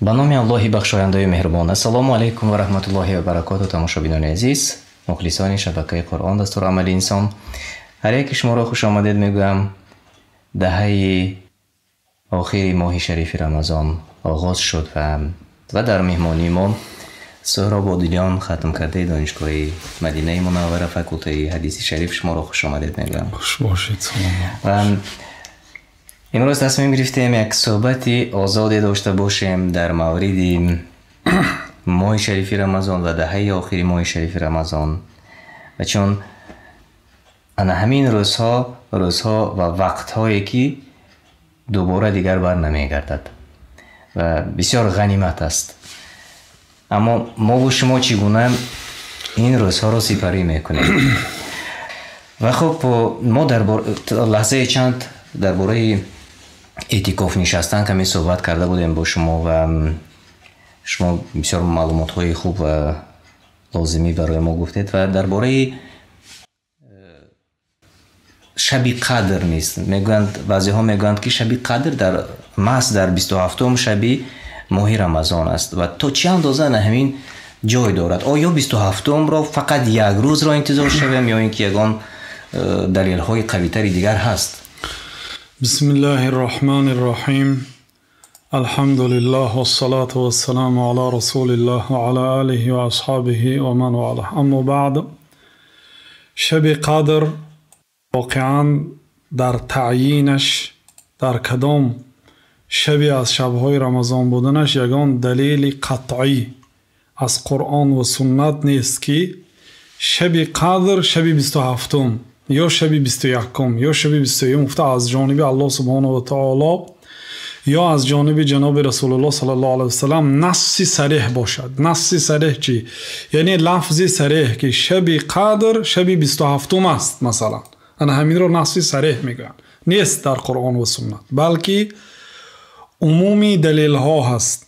Ба номи Аллоҳи бахшояндаи меҳрубон. Ассалому алайкум ва раҳматуллоҳи ва баракоту. Тамошобинони азиз, мухлисони шабакаи Қуръон, дастурамали инсон, ҳар яки шуморо хуш омадед мегӯям. Даҳаи охири моҳи шарифи Рамазон оғоз шуд ва дар меҳмонии мо Суҳроб Одилён, хатмкардаи донишгоҳи Мадинаи Мунаввара, факултаи ҳадиси шариф. Шуморо хуш омадед мегӯям. Хуш бошед, салом. Ва имрӯз тасмим гирифтем як суҳбати озоде дошта бошем дар мавриди моҳи шарифи Рамазон ва даҳаи охири моҳи шарифи Рамазон. Ва чун ана ҳамин рӯзҳо, рӯзҳо ва вақтҳое ки дубора дигар бар намегардад ва бисёр ғанимат аст. Аммо мову шумо чӣ гуна ин рӯзҳоро сипарӣ мекунем? Ва хуб, мо дар лаҳзаи чанд дар бораи эътикоф нишастан каме суҳбат карда будем бо шумо ва шумо бисёр маълумотҳои хуб ва лозимӣ барои мо гуфтед ва дар бораи шаби қадр низ мегӯянд. Баъзеҳо мегӯянд, ки шаби қадр дар маҳз дар 27-ум шаби моҳи Рамазон аст ва то чӣ андоза на ҳамин ҷой дорад? Оё 27-умро фақат як рӯзро интизор шавем ё ин ки ягон далелҳои қавитари дигар ҳаст? Бисмиллаҳир роҳманир роҳим. Алҳамдулиллаҳ вассалату вассаламу ала расулиллаҳ ва ала алиҳи ва асҳобиҳи ва ман валаҳ. Аммо баъд, шаби қадр воқеан дар таъйинаш дар кадом шабе аз шабҳои Рамазон буданаш ягон далели қатъӣ аз Қуръон ва суннат нест, ки шаби қадр шаби 27-ум ё шаби 21-ум ё шаби 21-ум гуфта аз ҷониби Аллоҳ субҳонаҳу ва таоло ё аз ҷониби ҷаноби Расулуллоҳ саллаллоҳу алайҳи васаллам насси сареҳ бошад. Насси сареҳ чӣ? Яъне лафзи сареҳ, ки шаби қадр шаби 27-ум аст, масалан. Ана ҳаминро насси сареҳ мегӯянд. Нест дар Қуръон ва суннат, балки умуми далелҳо ҳаст,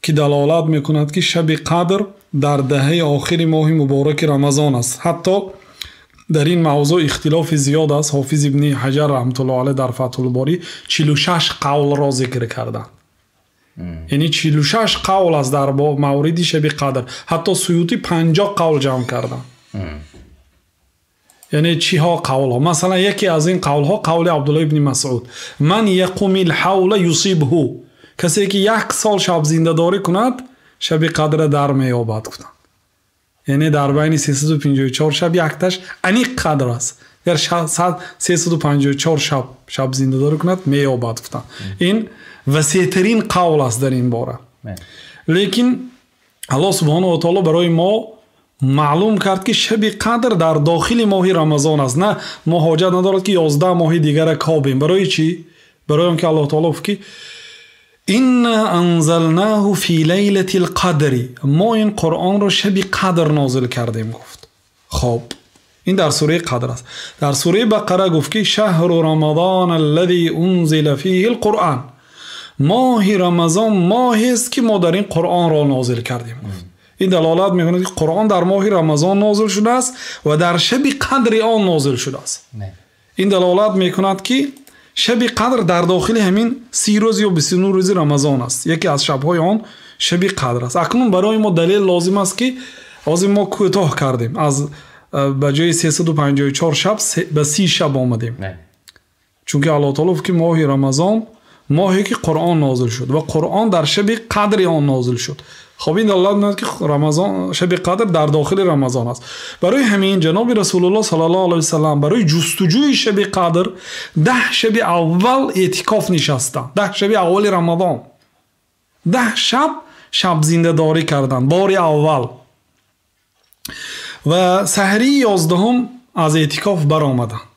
ки далолат мекунад, ки шаби қадр дар даҳаи охири моҳи мубораки Рамазон аст. Ҳатто дар ин мавзӯъ ихтилофи зиёд аст. Ҳофиз ибни Ҳаҷар раҳматуллоҳи алайҳ дар Фатҳул-Борӣ 46 қавлро зикр карданд. Яъне 46 қавл аст дар мавриди шаби қадр. Ҳатто Суютӣ 50 қавл ҷамъ карданд. Яъне чиҳо қавлҳо? Масалан, яке аз ин қавлҳо қавли Абдуллоҳ ибни Масъуд: ман яқумил ҳавла юсибҳу, касе ки як сол шаб зиндадорӣ кунад, шаби қадра дар меёбад, гуфтанд. Яъне дар байни 354 шаб якташ аниқ қадр аст. Агар 354 шаб шаб зиндадорӣ кунад, меёбад, гуфтанд. Ин васеътарин қавл аст дар ин бора. Лекин Аллоҳ субҳонаҳу ва таоло барои мо маълум кард, ки шаби қадр дар дохили моҳи Рамазон аст. На, мо ҳоҷат надорад, ки 11 моҳи дигара кобем. Барои чӣ? Барои он ки Аллоҳ таоло гуфт, ки инна анзалнаҳу фи лайлатил қадри, мо ин Қуръонро шаби қадр нозил кардем, гуфт. Хоб, ин дар сураи Қадр аст. Дар сураи Бақара гуфт, ки шаҳру рамазон аллази унзила фиҳил қуръон, моҳи Рамазон моҳест, ки мо дар ин Қуръонро нозил кардем, гуфт. Ин далолат мекунад, ки Қуръон дар моҳи Рамазон нозил шудааст ва дар шаби қадри он нозил шудааст. Ин далолат мекунад, ки шаби қадр дар дохили ҳамин 30 рӯз ё 29 рӯзи Рамазон аст. Яке аз шабҳои он шаби қадр аст. Акнун барои мо далел лозим аст, ки ҳозир мо кӯтоҳ кардем, аз ба ҷои 354 шаб ба 30 шаб омадем. Чунки Аллоҳ таоло гуфт, ки моҳи Рамазон моҳе ки Қуръон нозил шуд ва Қуръон дар шаби қадри он нозил шуд. Хоб, ин далолат мекунад, ки Рамазон, шаби қадр дар дохили Рамазон аст. Барои ҳамин ҷаноби Расулуллоҳ саллаллоҳу алайҳи васаллам барои ҷустуҷӯи шаби қадр 10 шаби аввал эътикоф нишастанд. 10 шаби аввали Рамазон 10 шаб шаб зиндадорӣ карданд бори аввал ва саҳрии 11-ум аз эътикоф баромаданд.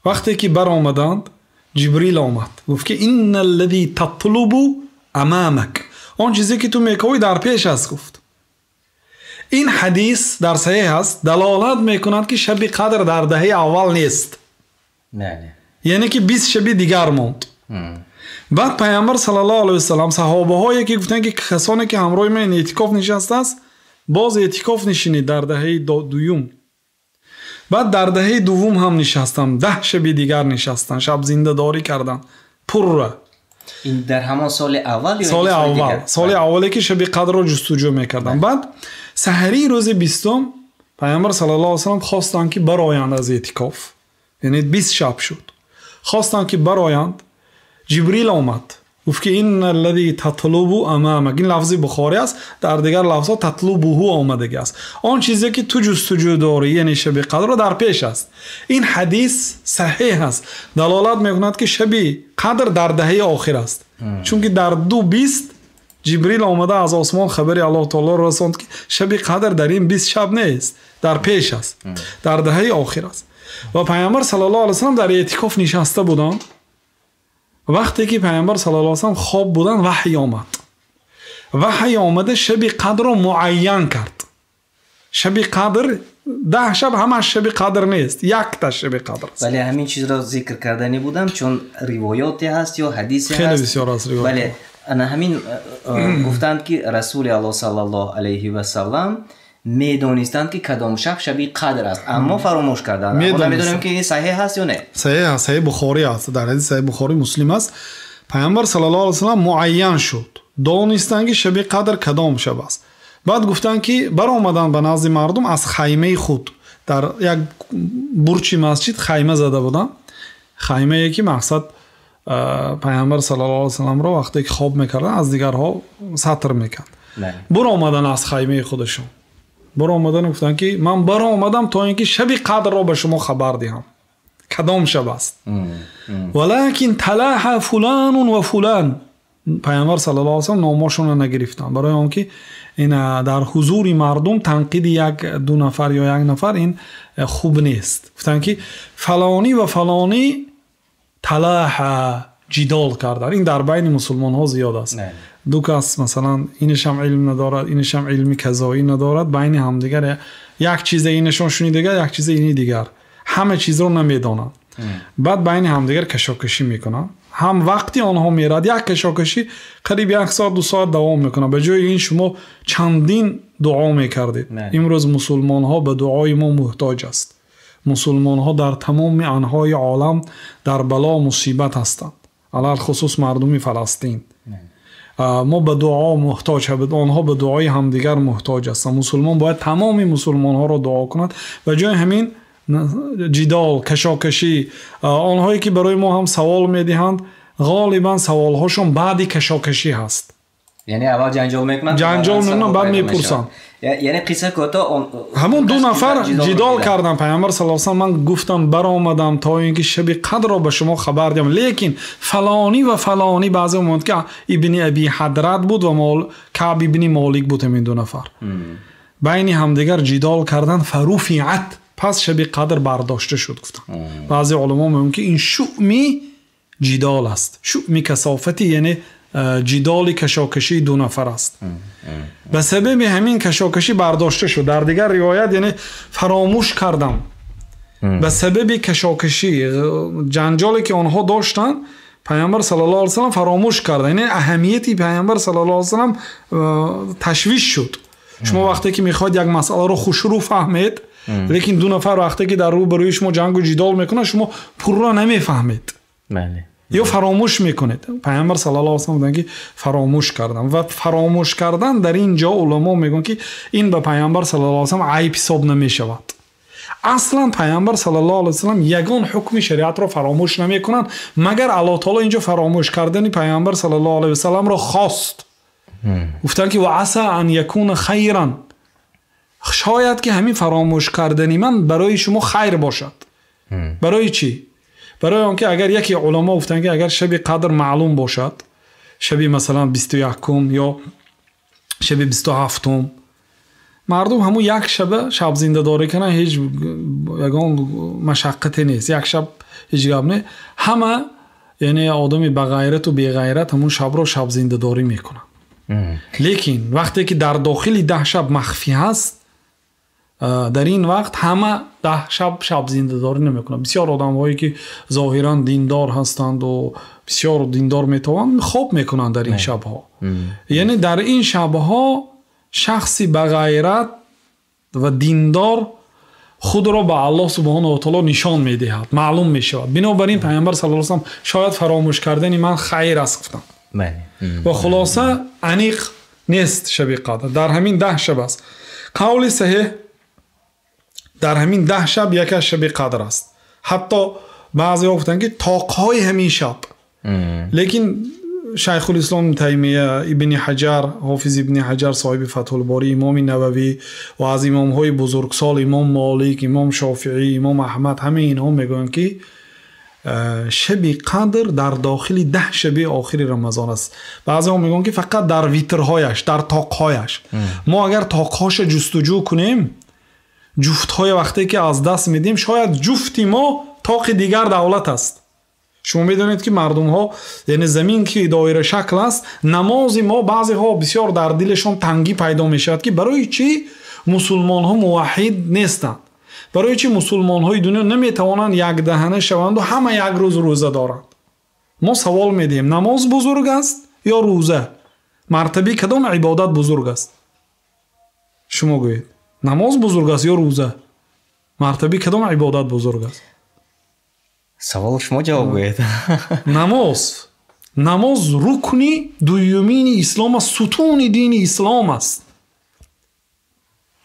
Вақте ки баромаданд, Ҷибрил омад, гуфт, ки инналлази татлубу амамак, он чизе ки ту мековӣ дар пеш аст, гуфт. Ин ҳадис дар саҳеҳ аст, далолат мекунад, ки шаби қадр дар даҳаи аввал нест. Яъне ки 20 шаби дигар монд. Баъд Пайғамбар саллаллоҳу алайҳи васаллам саҳобаҳое ки гуфтанд, ки касоне ки ҳамроҳи ман эътикоф нишастааст, боз эътикоф нишинед дар даҳаи дуюм. Баъд дар даҳаи дуввум ҳам нишастам, 10 шаби дигар нишастанд, шаб зиндадорӣ карданд пурра. Ин дар ҳамон соли аввал ё соли аввал? Соли аввале ки шаби қадрро ҷустуҷӯ мекарданд. Баъд саҳарии рӯзи 20 Паёмбар саллаллоҳу алайҳи васаллам хостанд ки бароянд аз эътикоф, яъне 20 шаб шуд. Хостанд ки бароянд, Ҷабраил омад, гуфт ки инналлазӣ татлубу амамак. Ин лафзи Бухорӣ аст, дар дигар лафзҳо татлубуҳу омадагӣ аст. Он чизе ки ту ҷустуҷӯ дорӣ, яъне шаби қадрро дар пеш аст. Ин ҳадис саҳеҳ аст, далолат мекунад ки шаби қадр дар даҳаи охир аст. Чунки дар 20 Ҷабраил омада аз осмон хабари Аллоҳ таолоро расонд ки шаби қадр дар ин 20 шаб нест, дар пеш аст, дар даҳаи охир аст. Ва Паёмбар саллаллоҳу алайҳи васаллам дар эътикоф нишаста буданд. Вақте ки Паёмбар саллаллоҳу алайҳи васаллам хоб буданд, ваҳй омад. Ваҳй омада шаби қадрро муайян кард. Шаби қадр 10 шаб ҳамаш шаби қадр нест, якта шаби қадр аст. Бале, ҳамин чизро зикр кардани будам, чун ривоёте ҳаст ё ҳадисе ҳаст. Хеле бисёр аст ривоят. Бале, ана ҳамин гуфтанд ки Расули Аллоҳ саллаллоҳу алайҳи васаллам медонистанд ки кадом шаб шаби қадр аст, аммо фаромӯш карданд. Мо намедонем ки ин саҳеҳ аст ё не. Саҳеҳ аст, саҳеҳ Бухорӣ аст, дар ҳадиси саҳеҳ Бухорӣ Муслим аст. Паёмбар саллаллоҳу алайҳи васаллам муайян шуд, донистанд ки шаби қадр кадом шаб аст. Баъд гуфтанд ки баромаданд ба назди мардум аз хаймаи худ, дар як бурчи масҷид хайма зада буданд. Хаймае ки мақсад Паёмбар саллаллоҳу алайҳи васалламро вақте ки хоб мекарданд аз дигарҳо сатр мекард. Баромаданд аз хаймаи худашон, баромаданд, гуфтанд ки ман баромадам то ин ки шаби қадрро ба шумо хабар диҳам, кадом шаб аст. Валакин талаҳа фуланун ва фулан. Паёмбар саллаллоҳу алайҳи васаллам номошонро нагирифтанд, барои он ки ин дар ҳузури мардум танқиди як ду нафар ё як нафар ин хуб нест. Гуфтанд ки фалонӣ ва фалонӣ талаҳа ҷидол карданд. Ин дар байни мусулмонҳо зиёд аст. Ду кас масалан инашам илм надорад, инашам илми казоӣ надорад, байни ҳамдигар як чизе инашон шунидагар, як чизе ини дигар, ҳама чизро намедонанд. Баъд байни ҳамдигар кашокашӣ мекунанд. Ҳам вақти онҳо мерад, як кашокашӣ қариб 1 соат 2 соат давом мекунад. Ба ҷои ин шумо чандин дуо мекардед. Имрӯз мусулмонҳо ба дуои мо муҳтоҷ аст. Мусулмонҳо дар тамоми анҳои олам дар бало мусибат ҳастанд, алалхусус мардуми Фаластин. Мо ба дуо муҳтоҷ ҳастем, онҳо ба дуои ҳамдигар муҳтоҷ ҳастанд. Мусулмон бояд тамоми мусулмонҳоро дуо кунад. Ба ҷои ҳамин ҷидол, кашокашӣ, онҳое ки барои мо ҳам савол медиҳанд, ғолибан саволҳошон баъди кашокашӣ ҳаст. Яъне аввал ҷанҷол мекунанд, баъд мепурсанд. Яъне қисса кӯтоҳ, ҳамон ду нафар ҷидол карданд. Паёмбар саллаллоҳу алайҳи васаллам ман гуфтам баромадам то ин ки шаби қадрро ба шумо хабар диҳам, лекин фалонӣ ва фалонӣ, баъзе мегӯянд ки Ибни Аби Ҳадрат буд ва Каъб ибни Молик буд, ҳамин ду нафар байни ҳамдигар ҷидол карданд. Фаруфиат, пас шаби қадр бардошта шуд. Гуфтанд баъзе уламо мегӯянд ки ин шуъми ҷидол аст, шуъми касофати, яъне ҷидоли кашокашии ду нафар аст. Ба сабаби ҳамин кашокашӣ бардошта шуд. Дар дигар ривоят яъне фаромӯш кардам, ба сабаби кашокашӣ ҷанҷоле ки онҳо доштанд, Паёмбар саллаллоҳу алайҳи васаллам фаромӯш кард. Яъне аҳамияти Паёмбар саллаллоҳу алайҳи васаллам ташвиш шуд. Шумо вақте ки мехоҳед як масъаларо хушрӯ фаҳмед, лекин ду нафар вақте ки дар рӯбарӯи шумо ҷангу ҷидол мекунанд, шумо пурра намефаҳмед ё фаромӯш мекунед. Паёмбар саллаллоҳу алайҳи васаллам гуфтанд ки фаромӯш кардам. Ва фаромӯш кардан дар ин ҷо уламо мегӯянд ки ин ба Паёмбар саллаллоҳу алайҳи васаллам айб ҳисоб намешавад. Аслан Паёмбар саллаллоҳу алайҳи васаллам ягон ҳукми шариатро фаромӯш намекунанд, магар Аллоҳ таоло инҷо фаромӯш кардани Паёмбар саллаллоҳу алайҳи васалламро хост. Гуфтанд ки ва аса ан якуна хайран, шояд ки ҳамин фаромӯш кардани ман барои шумо хайр бошад. Барои чӣ? Барои он ки агар яке уламо гуфтанд ки агар шаби қадр маълум бошад, шаби масалан 21-ум ё шаби 27-ум, мардум ҳамун як шаба шаб зиндадорӣ кунанд, ҳеҷ ягон машаққате нест, як шаб ҳеҷ гап не. Ҳама яъне одами бағайрату беғайрат ҳамун шабро шаб зиндадорӣ мекунанд. Лекин вақте ки дар дохили 10 шаб махфӣ ҳаст, дар ин вақт ҳама 10 шаб шаб зиндадорӣ намекунанд. Бисёр одамҳое ки зоҳиран диндор ҳастанд ва бисёр диндор метавонанд, хоб мекунанд дар ин шабҳо. Яъне дар ин шабҳо шахси бағайрат ва диндор худро ба Аллоҳ субҳонаҳу ва таъоло нишон медиҳад, маълум мешавад. Бинобар ин Паёмбар саллаллоҳу алайҳи ва саллам шояд фаромӯш кардани ман хайр аст гуфтанд. Ва хулоса аниқ нест шаби қадр. Дар ҳамин 10 шаб аст. Қавли саҳеҳ дар ҳамин 10 шаб яке аз шаби қадр аст. Ҳатто баъзеҳо гуфтанд ки тоқҳои ҳамин шаб. Лекин Шайхулислом Таймия, Ибни Ҳаҷар, Ҳофиз Ибни Ҳаҷар соҳиби Фатҳулборӣ, Имоми Нававӣ ва аз имомҳои бузургсол Имом Молик, Имом Шофеӣ, Имом Аҳмад, ҳамаи инҳо мегӯянд ки шаби қадр дар дохили 10 шаби охири Рамазон аст. Баъзеҳо мегӯянд ки фақат дар витрҳояш, дар тоқҳояш. Мо агар тоқҳоша ҷустуҷӯ кунем, ҷуфтҳои вақте ки аз даст медиҳем, шояд ҷуфти мо тоқи дигар давлат аст. Шумо медонед ки мардумҳо, яъне замин ки доира шакл аст, намози мо баъзеҳо бисёр дар дилашон тангӣ пайдо мешавад ки барои чӣ мусулмонҳо муваҳҳид нестанд, барои чӣ мусулмонҳои дунё наметавонанд якдаҳана шаванд ва ҳама як рӯз рӯза доранд. Мо савол медиҳем, намоз бузург аст ё рӯза? Мартабаи кадом ибодат бузург аст? Шумо гӯед, намоз бузург аст ё рӯза? Мартабаи кадом ибодат бузург аст? Савол шумо ҷавоб гӯед. Намоз. Намоз рукни дуюмини ислом аст, сутуни дини ислом аст.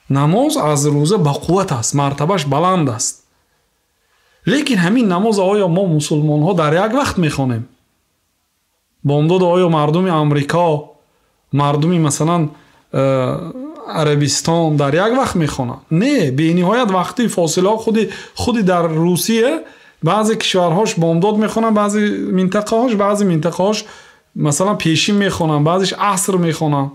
Намоз аз рӯза ба қувват аст, мартабаш баланд аст. Лекин ҳамин намоз оё мо мусулмонҳо дар як вақт мехонем? Бомдод оё мардуми Амрико, мардуми масалан Арабистон дар як вақт мехонанд? Не, бениҳоят вақти фосилаҳо худи дар Русия баъзе кишварҳош бомдод мехонанд, баъзе минтақаҳош, баъзе минтақаҳош масалан пешин мехонанд, баъзеш аср мехонанд.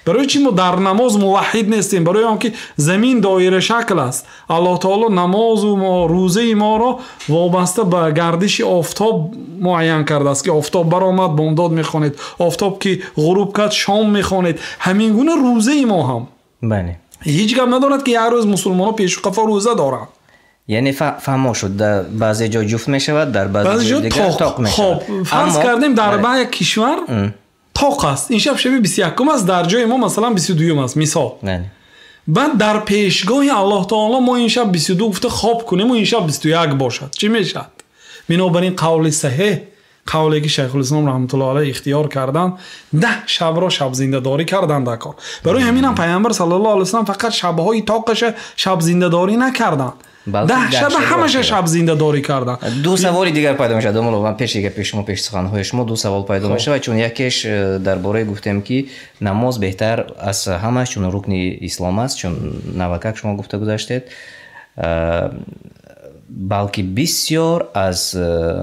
Барои чӣ мо дар намоз муваҳҳид нестем? Барои он ки замин доира шакл аст. Аллоҳ таоло намозу мо, рӯзаи моро вобаста ба гардиши офтоб муайян кардааст ки офтоб баромад, бомдод мехонед, офтоб ки ғуруб кард, шом мехонед. Ҳамин гуна рӯзаи мо ҳам. Бале. Ҳеҷ гап надорад ки як рӯз мусулмонҳо пешу қафо рӯза доранд. Яъне фаҳмо шуд, дар баъзе ҷо ҷуфт мешавад, дар баъзе ҷо дигар тоқ мешавад. Хоб, фарз кардем дар як кишвар тоқ аст. Ин шаб шаби 21 аст, дар ҷои мо масалан 22 аст, мисол. Баъд дар пешгоҳи Аллоҳ таоло мо ин шаб 22 гуфта хоб кунем ва ин шаб 21 бошад. Чӣ мешавад? Бинобар ин қавли саҳеҳ, қавле ки Шайхулислом раҳматуллоҳи алайҳ ихтиёр карданд, 10 шабро шабзиндадорӣ карданд дар кор. Барои ҳамин ҳам Паёмбар саллаллоҳу алайҳи васаллам фақат шабҳои тоқаша шабзиндадорӣ накарданд. 10 шаб ҳамаша шабзиндадорӣ карданд. Ду саволи дигар пайдо мешавад. Домулло, ман пеши гапи шумо, пеши суханҳои шумо ду савол пайдо мешавад, чун якеш дар бораи гуфтем ки намоз беҳтар аз ҳамаш, чун рукни ислом аст, чун навакак шумо гуфта гузаштед, балки бисёр аз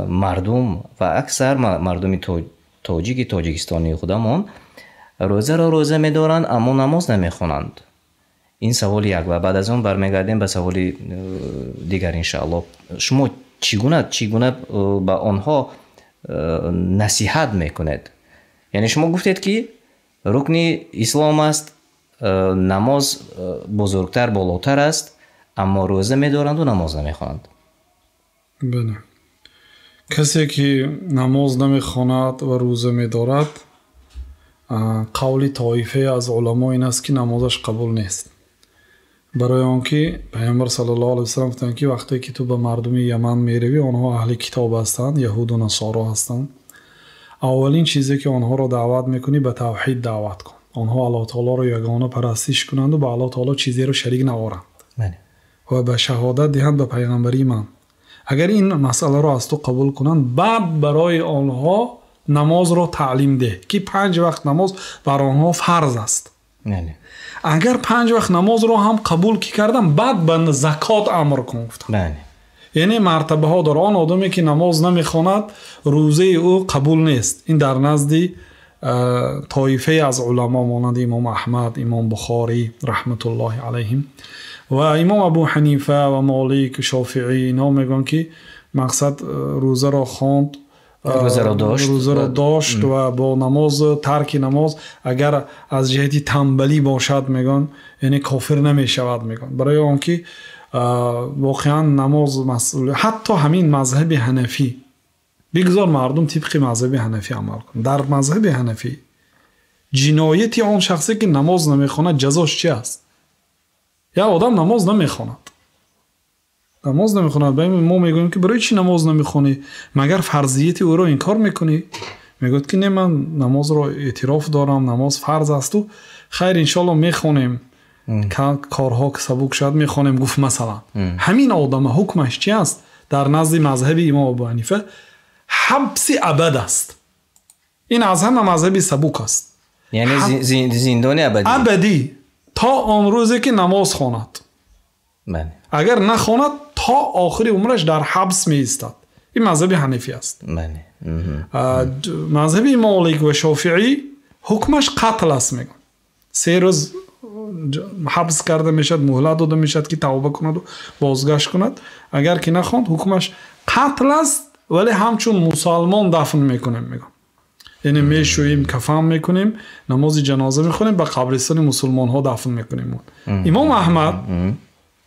мардум ва аксар мардуми тоҷики тоҷикистонии худамон рӯзаро рӯза медоранд, аммо намоз намехонанд. Ин саволи як ва баъд аз он бармегардем ба саволи дигар иншааллоҳ. Шумо чӣ гуна ба онҳо насиҳат мекунед? Яъне шумо гуфтед ки рукни ислом аст, намоз бузургтар, болотар аст, аммо рӯза медоранду намоз намехонанд. Бале. Касе ки намоз намехонад ва рӯза медорад, қавли тоифае аз уламо ин аст ки намозаш қабул нест. Барои он ки Паёмбар саллаллоҳу алайҳи васаллам гуфтанд ки вақте ки ту ба мардуми Яман меравӣ, онҳо аҳли китоб ҳастанд, яҳуду насоро ҳастанд. Аввалин чизе ки онҳоро даъват мекунӣ, ба тавҳид даъват кун. Онҳо Аллоҳ таолоро ягона парастиш кунанд ва ба Аллоҳ таоло чизеро шарик наоранд ва ба шаҳодат диҳанд ба пайғамбарии ман. Агар ин масъаларо аз ту қабул кунанд, баъд барои онҳо намозро таълим деҳ ки 5 вақт намоз бар онҳо фарз аст. Агар 5 вақт намозро ҳам қабул ки кардам, баъд ба закот амр кун гуфтам. Яъне мартабаҳо дорад. Он одаме ки намоз намехонад, рӯзаи ӯ қабул нест. Ин дар назди тоифае аз уламо монанди Имом Аҳмад, Имом Бухорӣ раҳматуллоҳи алайҳим ва Имом Абу Ҳанифа ва Молик, Шофеӣ, инҳо мегӯянд ки мақсад рӯзаро хонд, рӯзаро дошт ва бо намоз, тарки намоз агар аз ҷиҳати тамбалӣ бошад, мегӯянд, яъне кофир намешавад, мегӯянд. Барои он ки воқеан намоз масъул, ҳатто ҳамин мазҳаби ҳанафӣ, бигзор мардум тибқи мазҳаби ҳанафӣ амал кунанд. Дар мазҳаби ҳанафӣ ҷинояти он шахсе ки намоз намехонад ҷазош чи аст? Як одам намоз намехонад, Намоз намехонад. Мо мегӯем ки барои чӣ намоз намехонӣ? Магар фарзияти ӯро инкор мекунӣ? Мегӯяд ки не, ман намозро эътироф дорам, намоз фарз аст ва хайр иншоаллоҳ мехонем. Корҳо ки сабук шавад мехонем, гуфт масалан. Ҳамин одама ҳукмаш чи аст? Дар назди мазҳаби имом Абу Ҳанифа ҳабси абад аст. Ин аз ҳама мазҳаби сабук аст. Яъне зиндони абадӣ. Абадӣ то он рӯзе ки намоз хонад. Бале. Агар нахонад то охири умраш дар ҳабс меистад. Ин мазҳаби ҳанифӣ аст. Бале. Мазҳаби Молик ва Шофиӣ ҳукмаш қатл аст, мегӯянд. 3 рӯз ҳабс карда мешавад, муҳлат дода мешавад ки тавба кунад ва бозгашт кунад. Агар ки нахонд ҳукмаш қатл аст, вале ҳамчун мусалмон дафн мекунем, мегӯянд. Яъне мешӯем, кафан мекунем, намози ҷаноза мехонем, ба қабристони мусулмонҳо дафн мекунем. Имом Аҳмад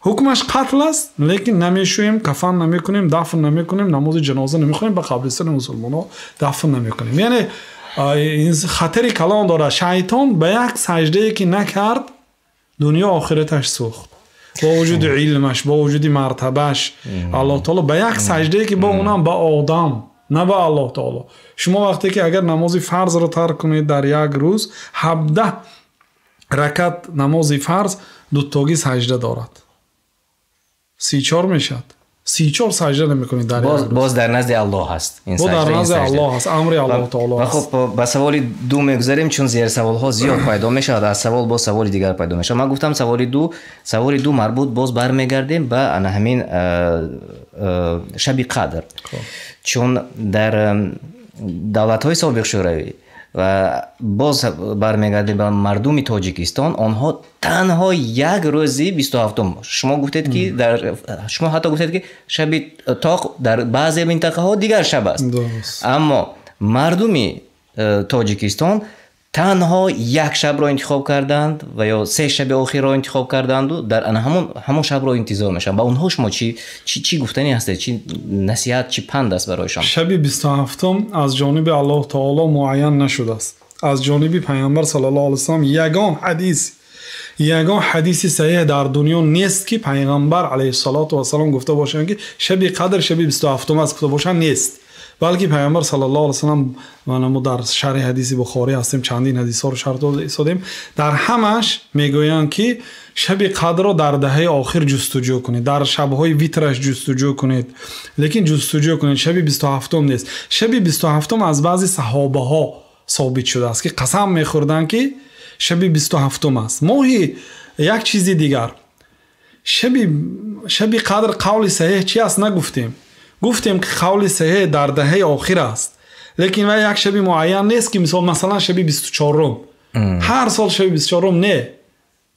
ҳукмаш қатл аст, лекин намешӯем, кафан намекунем, дафн намекунем, намози ҷаноза намехонем, ба қабристони мусулмонҳо дафн намекунем. Яъне хатари калон дорад. Шайтон ба як саҷдае ки накард, дунё охираташ сӯхт. Бо вуҷуди илмаш, бо вуҷуди мартабаш, Аллоҳ таоло ба як саҷдае ки бо унам ба одам, на ба Аллоҳ таоло. Шумо вақте ки агар намози фарзро тарк кунед дар як рӯз, 17 ракат намози фарз дутогӣ саҷда дорад. 34 мешавад. 34 саҷда намекунед дар як рӯз. Боз дар назди Аллоҳ ҳаст. Боз дар назди Аллоҳ ҳаст, амри Аллоҳ таоло аст. Ва хуб, ба саволи ду мегузарем, чун зерсаволҳо зиёд пайдо мешавад, аз савол боз саволи дигар пайдо мешавад. Ман гуфтам саволи ду марбут боз бармегардем ба ана ҳамин шаби қадр. Чун дар давлатҳои собиқ Шӯравӣ ва боз бармегардем ба мардуми Тоҷикистон, онҳо танҳо як рӯзи 27-ум. Шумо гуфтед ки дар шумо ҳатто гуфтед ки шаби тоқ дар баъзе минтақаҳо дигар шаб аст. Аммо мардуми Тоҷикистон танҳо як шабро интихоб карданд ва ё 3 шаби охирро интихоб карданду дар ана ҳамон шабро интизор мешаванд. Ба онҳо шумо чӣ гуфтанӣ ҳастед? Чӣ насиҳат, чӣ панд аст барояшон? Шаби 27-ум аз ҷониби Аллоҳ таоло муайян нашудааст. Аз ҷониби Пайғамбар саллаллоҳу алайҳи васаллам ягон ҳадиси саҳеҳ дар дунё нест ки Пайғамбар алайҳиссалоту вассалом гуфта бошанд ки шаби қадр шаби 27-ум аст, гуфта бошанд нест. Балки Пайғамбар саллаллоҳу алайҳи васаллам, мо дар шарҳи ҳадиси Бухорӣ ҳастем, чандин ҳадисҳоро шарҳ додем, дар ҳамаш мегӯянд ки шаби қадрро дар даҳаи охир ҷустуҷӯ кунед, дар шабҳои витраш ҷустуҷӯ кунед, лекин ҷустуҷӯ кунед, шаби 27-ум нест. Шаби 27-ум аз баъзе саҳобаҳо собит шудааст ки қасам мехӯрданд ки шаби 27-ум аст. Моҳи як чизи дигар, шаби қадр қавли саҳеҳ чи аст нагуфтем. Гуфтем ки қавли саҳеҳ дар даҳаи охир аст, лекин вай як шаби муайян нест ки мисол масалан шаби 24-ум, ҳар сол шаби 24-ум не,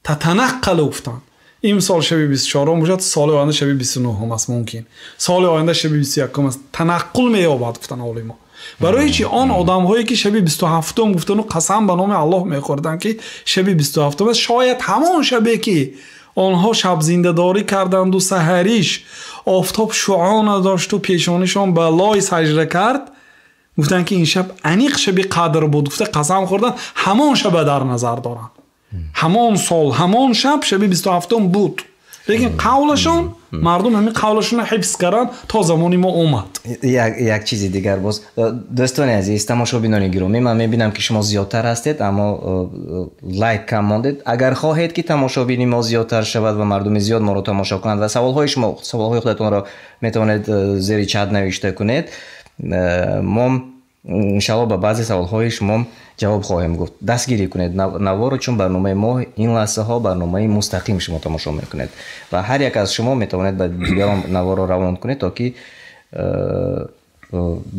татанаққалу гуфтанд. Имсол шаби 24-ум бошад, соли оянда шаби 29-ум аст, мумкин соли оянда шаби 21-ум аст. Танаққул меёбад гуфтанд олимо. Барои чи он одамҳое ки шаби 27-ум гуфтану қасам ба номи Аллоҳ мехӯрданд ки шаби 27-ум аст, шояд ҳамон шабе ки онҳо шабзиндадорӣ карданду саҳариш офтоб шуъо надошту пешонишон ба лой саҷда кард, гуфтанд ки ин шаб аниқ шаби қадр буд, гуфта қасам хӯрданд, ҳамон шаба дар назар доранд. Ҳамон сол, ҳамон шаб шаби 27-ум буд. Лекин қавлашон, мардум ҳамин қавлашонро ҳифз карданд то замони мо омад. Як чизи дигар боз, дӯстони азиз, тамошобинони гиромӣ, ман мебинам ки шумо зиёдтар ҳастед, аммо лайк кам мондед. Агар хоҳед ки тамошобини мо зиёдтар шавад ва мардуми зиёд моро тамошо кунанд ва саволҳои шумо, саволҳои худатонро метавонед зери чат навишта кунед, мо иншаллоҳ ба баъзе саволҳои шумо ҷавоб хоҳем гуфт. Дастгирӣ кунед наворо, чун барномаи мо ин лаҳзаҳо барномаи мустақим шумо тамошо мекунед ва ҳар як аз шумо метавонед ба дигарон наворо равон кунед, то ки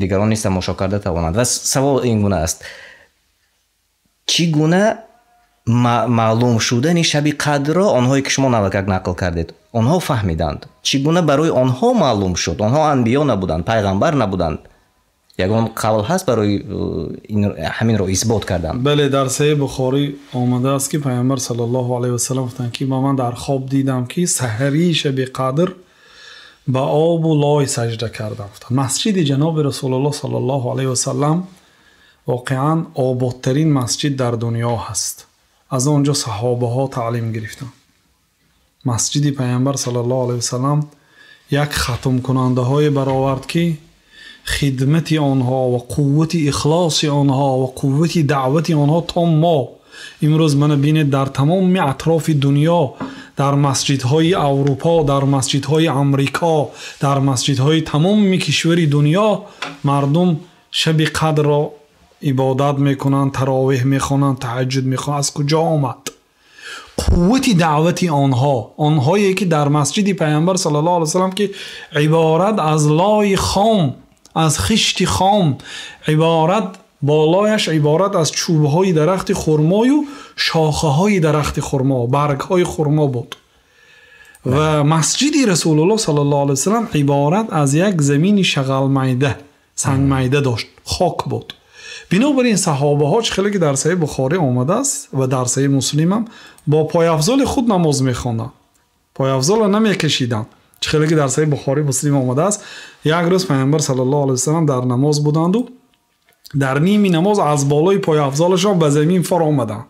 дигарон низ тамошо карда тавонанд. Ва савол ин гуна аст: чӣ гуна маълум шудани шаби қадрро онҳое ки шумо навакак нақл кардед, онҳо фаҳмиданд? Чӣ гуна барои онҳо маълум шуд? Онҳо анбиё набуданд, пайғамбар набуданд. Ягон қавл ҳаст барои ҳаминро исбот кардан? Бале, дар Саҳеҳи Бухорӣ омадааст ки Пайғамбар саллаллоҳу алайҳи васаллам гуфтанд ки ман дар хоб дидам ки саҳарии шаби қадр ба обу лой саҷда кардам. Масҷиди ҷаноби Расулуллоҳ саллаллоҳу алайҳи васаллам воқеан ободтарин масҷид дар дунё ҳаст. Аз он ҷо саҳобаҳо таълим гирифтанд. Масҷиди Пайғамбар саллаллоҳу алайҳи васаллам Як хатмкунандаҳое баровард, ки хидмати онҳо ва қуввати ихлоси онҳо ва қуввати даъвати онҳо то мо имрӯз мана бинед дар тамоми атрофи дунё, дар масҷидҳои Аврупо, дар масҷидҳои Амрико, дар масҷидҳои тамоми кишвари дунё мардум шаби қадрро ибодат мекунанд, таровеҳ мехонанд, таҳаҷҷуд мехонанд. Аз куҷо омад қуввати даъвати онҳо? Онҳое ки дар масҷиди Пайғамбар саллаллоҳу алайҳи васаллам, ки иборат аз лои хом, аз хишти хом, иборат болояш иборат аз чӯбҳои дарахти хурмою шохаҳои дарахти хурмо, баргҳои хурмо буд. Ва масҷиди Расулуллоҳ саллаллоҳу алайҳи васаллам иборат аз як замини шағалмайда, сангмайда дошт, хок буд. Бинобар ин саҳобаҳо, чӣ хеле ки дар Саҳеҳи Бухорӣ омадааст ва дар Саҳеҳи Муслим ҳам, бо пойафзоли худ намоз мехонданд, пойафзолро намекашиданд. Чӣ хеле ки дар Саҳеҳи Бухорӣ Муслим омадааст, як рӯз Пайғамбар саллаллоҳу алайҳи васаллам дар намоз буданду дар ними намоз аз болои пойафзолашон ба замин фаромаданд.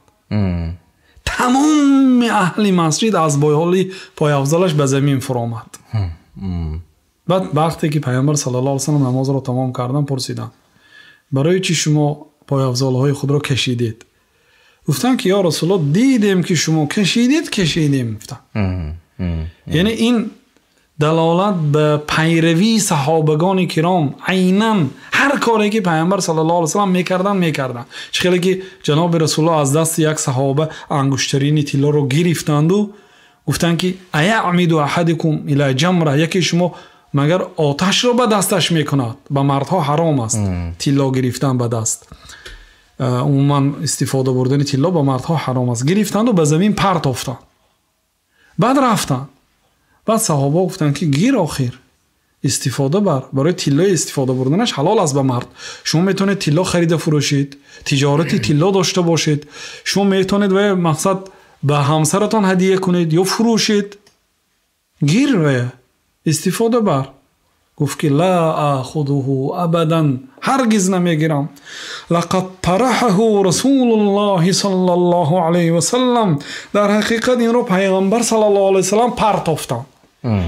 Тамоми аҳли масҷид аз болои пойафзолаш ба замин фаромад. Баъд вақте ки Пайғамбар саллаллоҳу алайҳи васаллам намозро тамом карданд, пурсиданд: барои чӣ шумо пойафзолҳои худро кашидед? Гуфтанд ки ё Расулуллоҳ, дидем ки шумо кашидед, кашидем. Гуфтанд. Яъне ин далолат ба пайравии саҳобагони киром, айнан ҳар коре ки Пайғамбар саллаллоҳу алайҳи васаллам мекарданд, мекарданд. Чӣ хеле ки ҷаноби Расулуллоҳ аз дасти як саҳоба ангуштарини тиллоро гирифтанду гуфтанд ки аяъмиду аҳадикум ила ҷамра, яке шумо магар оташро ба дасташ мекунад? Ба мардҳо ҳаром аст тилло гирифтан ба даст, умуман истифода бурдани тилло ба мардҳо ҳаром аст. Гирифтанду ба замин партофтанд, баъд рафтанд. Баъд саҳоба гуфтанд ки гир, охир истифода бар, барои тиллои истифода бурданаш ҳалол аст ба мард. Шумо метавонед тилло харида фурӯшед, тиҷорати тилло дошта бошед, шумо метавонед ва мақсад ба ҳамсаратон ҳадия кунед ё фурӯшед. Гир ва истифода бар. Гуфт ки ла ахудуҳу абадан, ҳаргиз намегирам. Лақад тараҳаҳу Расулуллоҳи саллаллоҳу алайҳи васаллам, дар ҳақиқат инро Пайғамбар саллаллоҳу алайҳи васаллам партофтанд.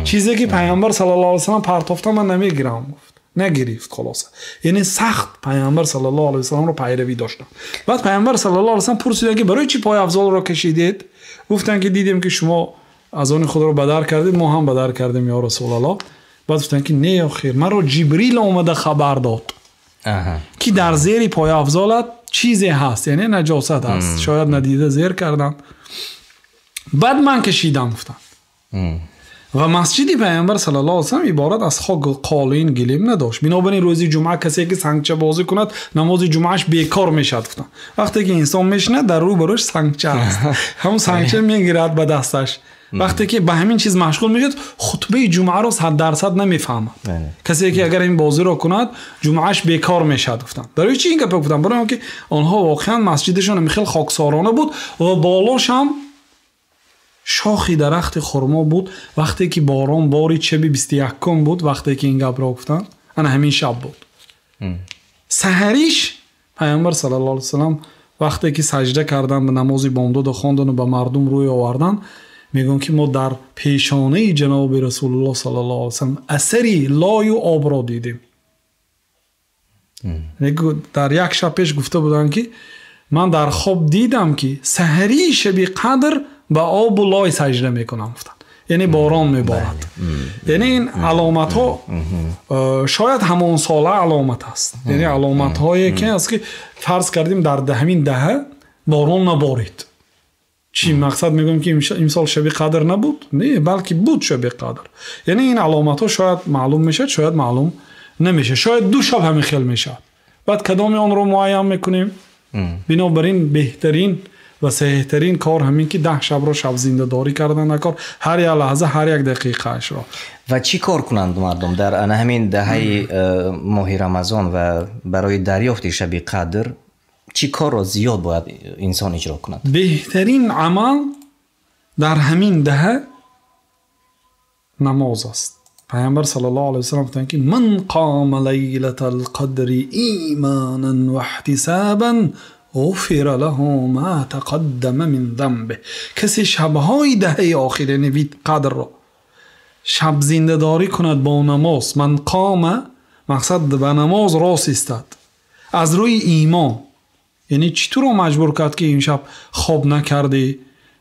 Чизе ки Пайғамбар саллаллоҳу алайҳи васаллам партофтанд, ман намегирам. Гуфт, нагирифт. Хулоса, яъне сахт Пайғамбар саллаллоҳу алайҳи васалламро пайравӣ доштанд. Баъд Пайғамбар саллаллоҳу алайҳи васаллам пурсиданд ки барои чӣ пойафзолро кашидед? Гуфтанд ки дидем ки шумо аз они худро бадар кардед, мо ҳам бадар кардем ё Расулуллоҳ. Баъд гуфтанд ки не, охир маро Ҷибрил омада хабар дод ки дар зери пойафзолат чизе ҳаст, яъне наҷосат ҳаст, шояд надида зер карданд. Баъд ман кашидам, гуфтанд. Ва масҷиди Пайғамбар саллаллоҳу алайҳи васаллам иборат аз хок, қолин, гилем надошт. Бинобар ин рӯзи ҷумъа касе ки сангчабозӣ кунад, намози ҷумъааш бекор мешавад, гуфтанд. Вақте ки инсон мешинад, дар рӯ ба рӯш сангча аст, ҳамон сангча мегирад ба дасташ. Вақте ки ба ҳамин чиз машғул мешавад, хутбаи ҷумъаро 100% намефаҳмад. Касе ки агар ин бозиро кунад, ҷумъааш бекор мешавад, гуфтанд. Барои чӣ ин гапро гуфтанд? Барои он ки онҳо воқеан масҷидашон хеле хоксорона буд ва болош ҳам шохи дарахти хурмо буд. Вақте ки борон борид, шаби 21 буд, вақте ки ин гапро гуфтанд, ана ҳамин шаб буд. Саҳариш Пайғамбар саллаллоҳу алайҳи васаллам вақте ки саҷда карданд, ба намози бомдодо хондану ба мардум рӯй оварданд, мегӯянд ки мо дар пешонаи ҷаноби Расулуллоҳ саллаллоҳу алайҳи васаллам асари лою обро дидем. Дар як шаб пеш гуфта буданд ки ман дар хоб дидам ки саҳарии шаби қадр ба обу лой саҷда мекунам, гуфтанд. Яъне борон меборад. Яъне ин аломатҳо шояд ҳамон сола аломат аст. Яъне аломатҳое ки аст ки фарз кардем дар ҳамин даҳа борон наборид. Чӣ мақсад мегӯем ки имсол шаби қадр набуд? Не, балки буд шаби қадр. Яъне ин аломатҳо шояд маълум мешавад, шояд маълум намешавад. Шояд ду шаб ҳамин хел мешавад. Баъд кадоми онро муайян мекунем? Бинобар ин беҳтарин ва саҳиҳтарин кор ҳамин ки 10 шабро шабзиндадорӣ кардан кор, ҳар як лаҳза, ҳар як дақиқаашро. Ва чӣ кор кунанд мардум дар ана ҳамин даҳаи моҳи Рамазон ва барои дарёфти шаби қадр? Чӣ корро зиёд бояд инсон иҷро кунад? Беҳтарин амал дар ҳамин даҳа намоз аст. Пайғамбар саллаллоҳу алайҳи васаллам гуфтанд ки ман қома лайлатал қадри имонан ва иҳтисобан ғуфира лаҳу ма тақаддама мин занбиҳ. Касе шабҳои даҳаи охир, яъне қадрро Шаб зиндадорӣ кунад бо намоз, ман қома мақсад ба намоз рост истад аз рӯи имон. Яъне чӣ туро маҷбур кард, ки имшаб хоб накардӣ,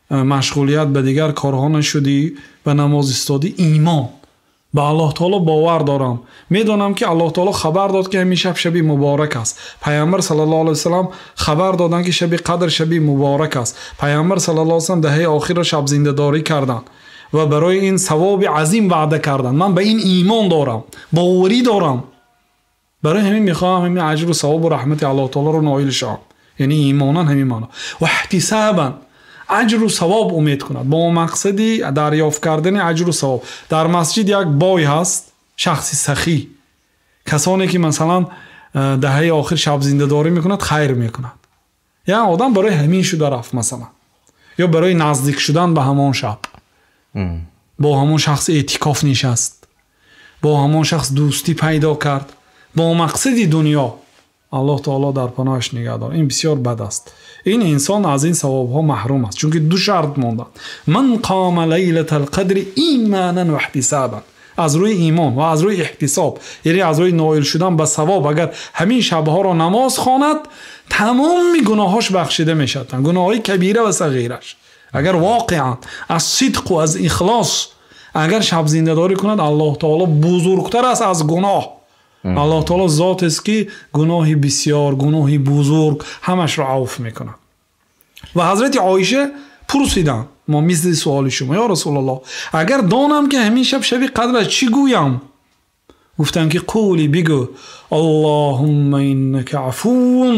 машғулият ба дигар корҳо нашудӣ, ба намоз истодӣ? Имон ба Аллоҳ таоло бовар дорам, медонам, ки Аллоҳ таоло хабар дод, ки ҳамин шаб шаби муборак аст. Пайғамбар саллаллоҳу алайҳи васаллам хабар доданд, ки шаби қадр шаби муборак аст. Пайғамбар саллаллоҳу алайҳи васаллам даҳаи охирро шаб зиндадорӣ карданд ва барои ин савоби азим ваъда карданд. Ман ба ин имон дорам, боварӣ дорам, барои ҳамин мехоҳам ҳамин аҷру савобу раҳмати Аллоҳ таолоро ноил шавам. Яъне имонан ҳамин маъно. Ва иҳтисабан аҷру савоб умед кунад бо мақсади дарёфт кардани аҷру савоб. Дар масҷид як бой ҳаст, шахси сахӣ, касоне ки масалан даҳаи охир шаб зиндадорӣ мекунад, хайр мекунад. Як одам барои ҳамин шуда рафт масалан, ё барои наздик шудан ба ҳамон шаб бо ҳамон шахс эътикоф нишаст, бо ҳамон шахс дӯстӣ пайдо кард бо мақсади дунё. Аллоҳ таоло дар паноҳаш нигаҳ дор. Ин бисёр бад аст. Ин инсон аз ин савобҳо маҳрум аст, чунки ду шарт монданд. Ман қома лайлатал қадри иманан ва иҳтисабан, аз рӯи имон ва аз рӯи иҳтисоб, яъне аз рӯи ноил шудан ба савоб. Агар ҳамин шабҳоро намоз хонад, тамоми гуноҳҳош бахшида мешаванд, гуноҳҳои кабира ва сағираш. Агар воқеан аз сидқу аз ихлос агар шаб зиндадорӣ кунад, Аллоҳ таоло бузургтар аст аз гуноҳ. Аллоҳ таоло зот аст, ки гуноҳи бисёр, гуноҳи бузург ҳамашро авф мекунад. Ва ҳазрати Оиша пурсиданд, мо мисли суоли шумо, ё Расулуллоҳ, агар донам, ки ҳамин шаб шаби қадр аст, чӣ гӯям? Гуфтанд, ки қули, бигӯ: Аллоҳумма иннака афувун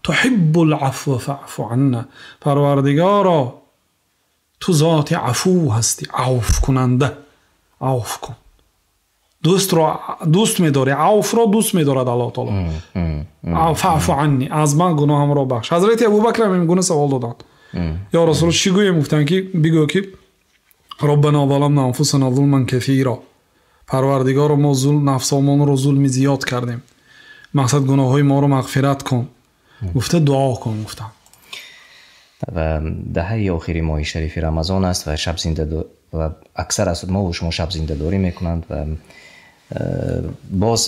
туҳиббул афва фаъфу анна. Парвардигоро, ту зоти афу ҳастӣ, авфкунанда, авф кун. Дӯстро дӯст медорӣ, авфро дӯст медорад Аллоҳ таоло. Фаъфу анни, аз ман гуноҳамро бахш. Ҳазрати Абубакр ҳам ин гуна савол доданд, ё Расул, чӣ гӯем? Гуфтанд, ки бигӯ, ки роббана заламна анфусана зулман касира, Парвардигоро, мо зулм нафсомонро зулми зиёд кардем, мақсад гуноҳҳои моро мағфират кун гуфта дуо кун гуфтанд. Ва даҳаи охири моҳи шарифи Рамазон аст ва шаб зинда ва аксар аз мо ва шумо шаб зиндадорӣ мекунанд ва боз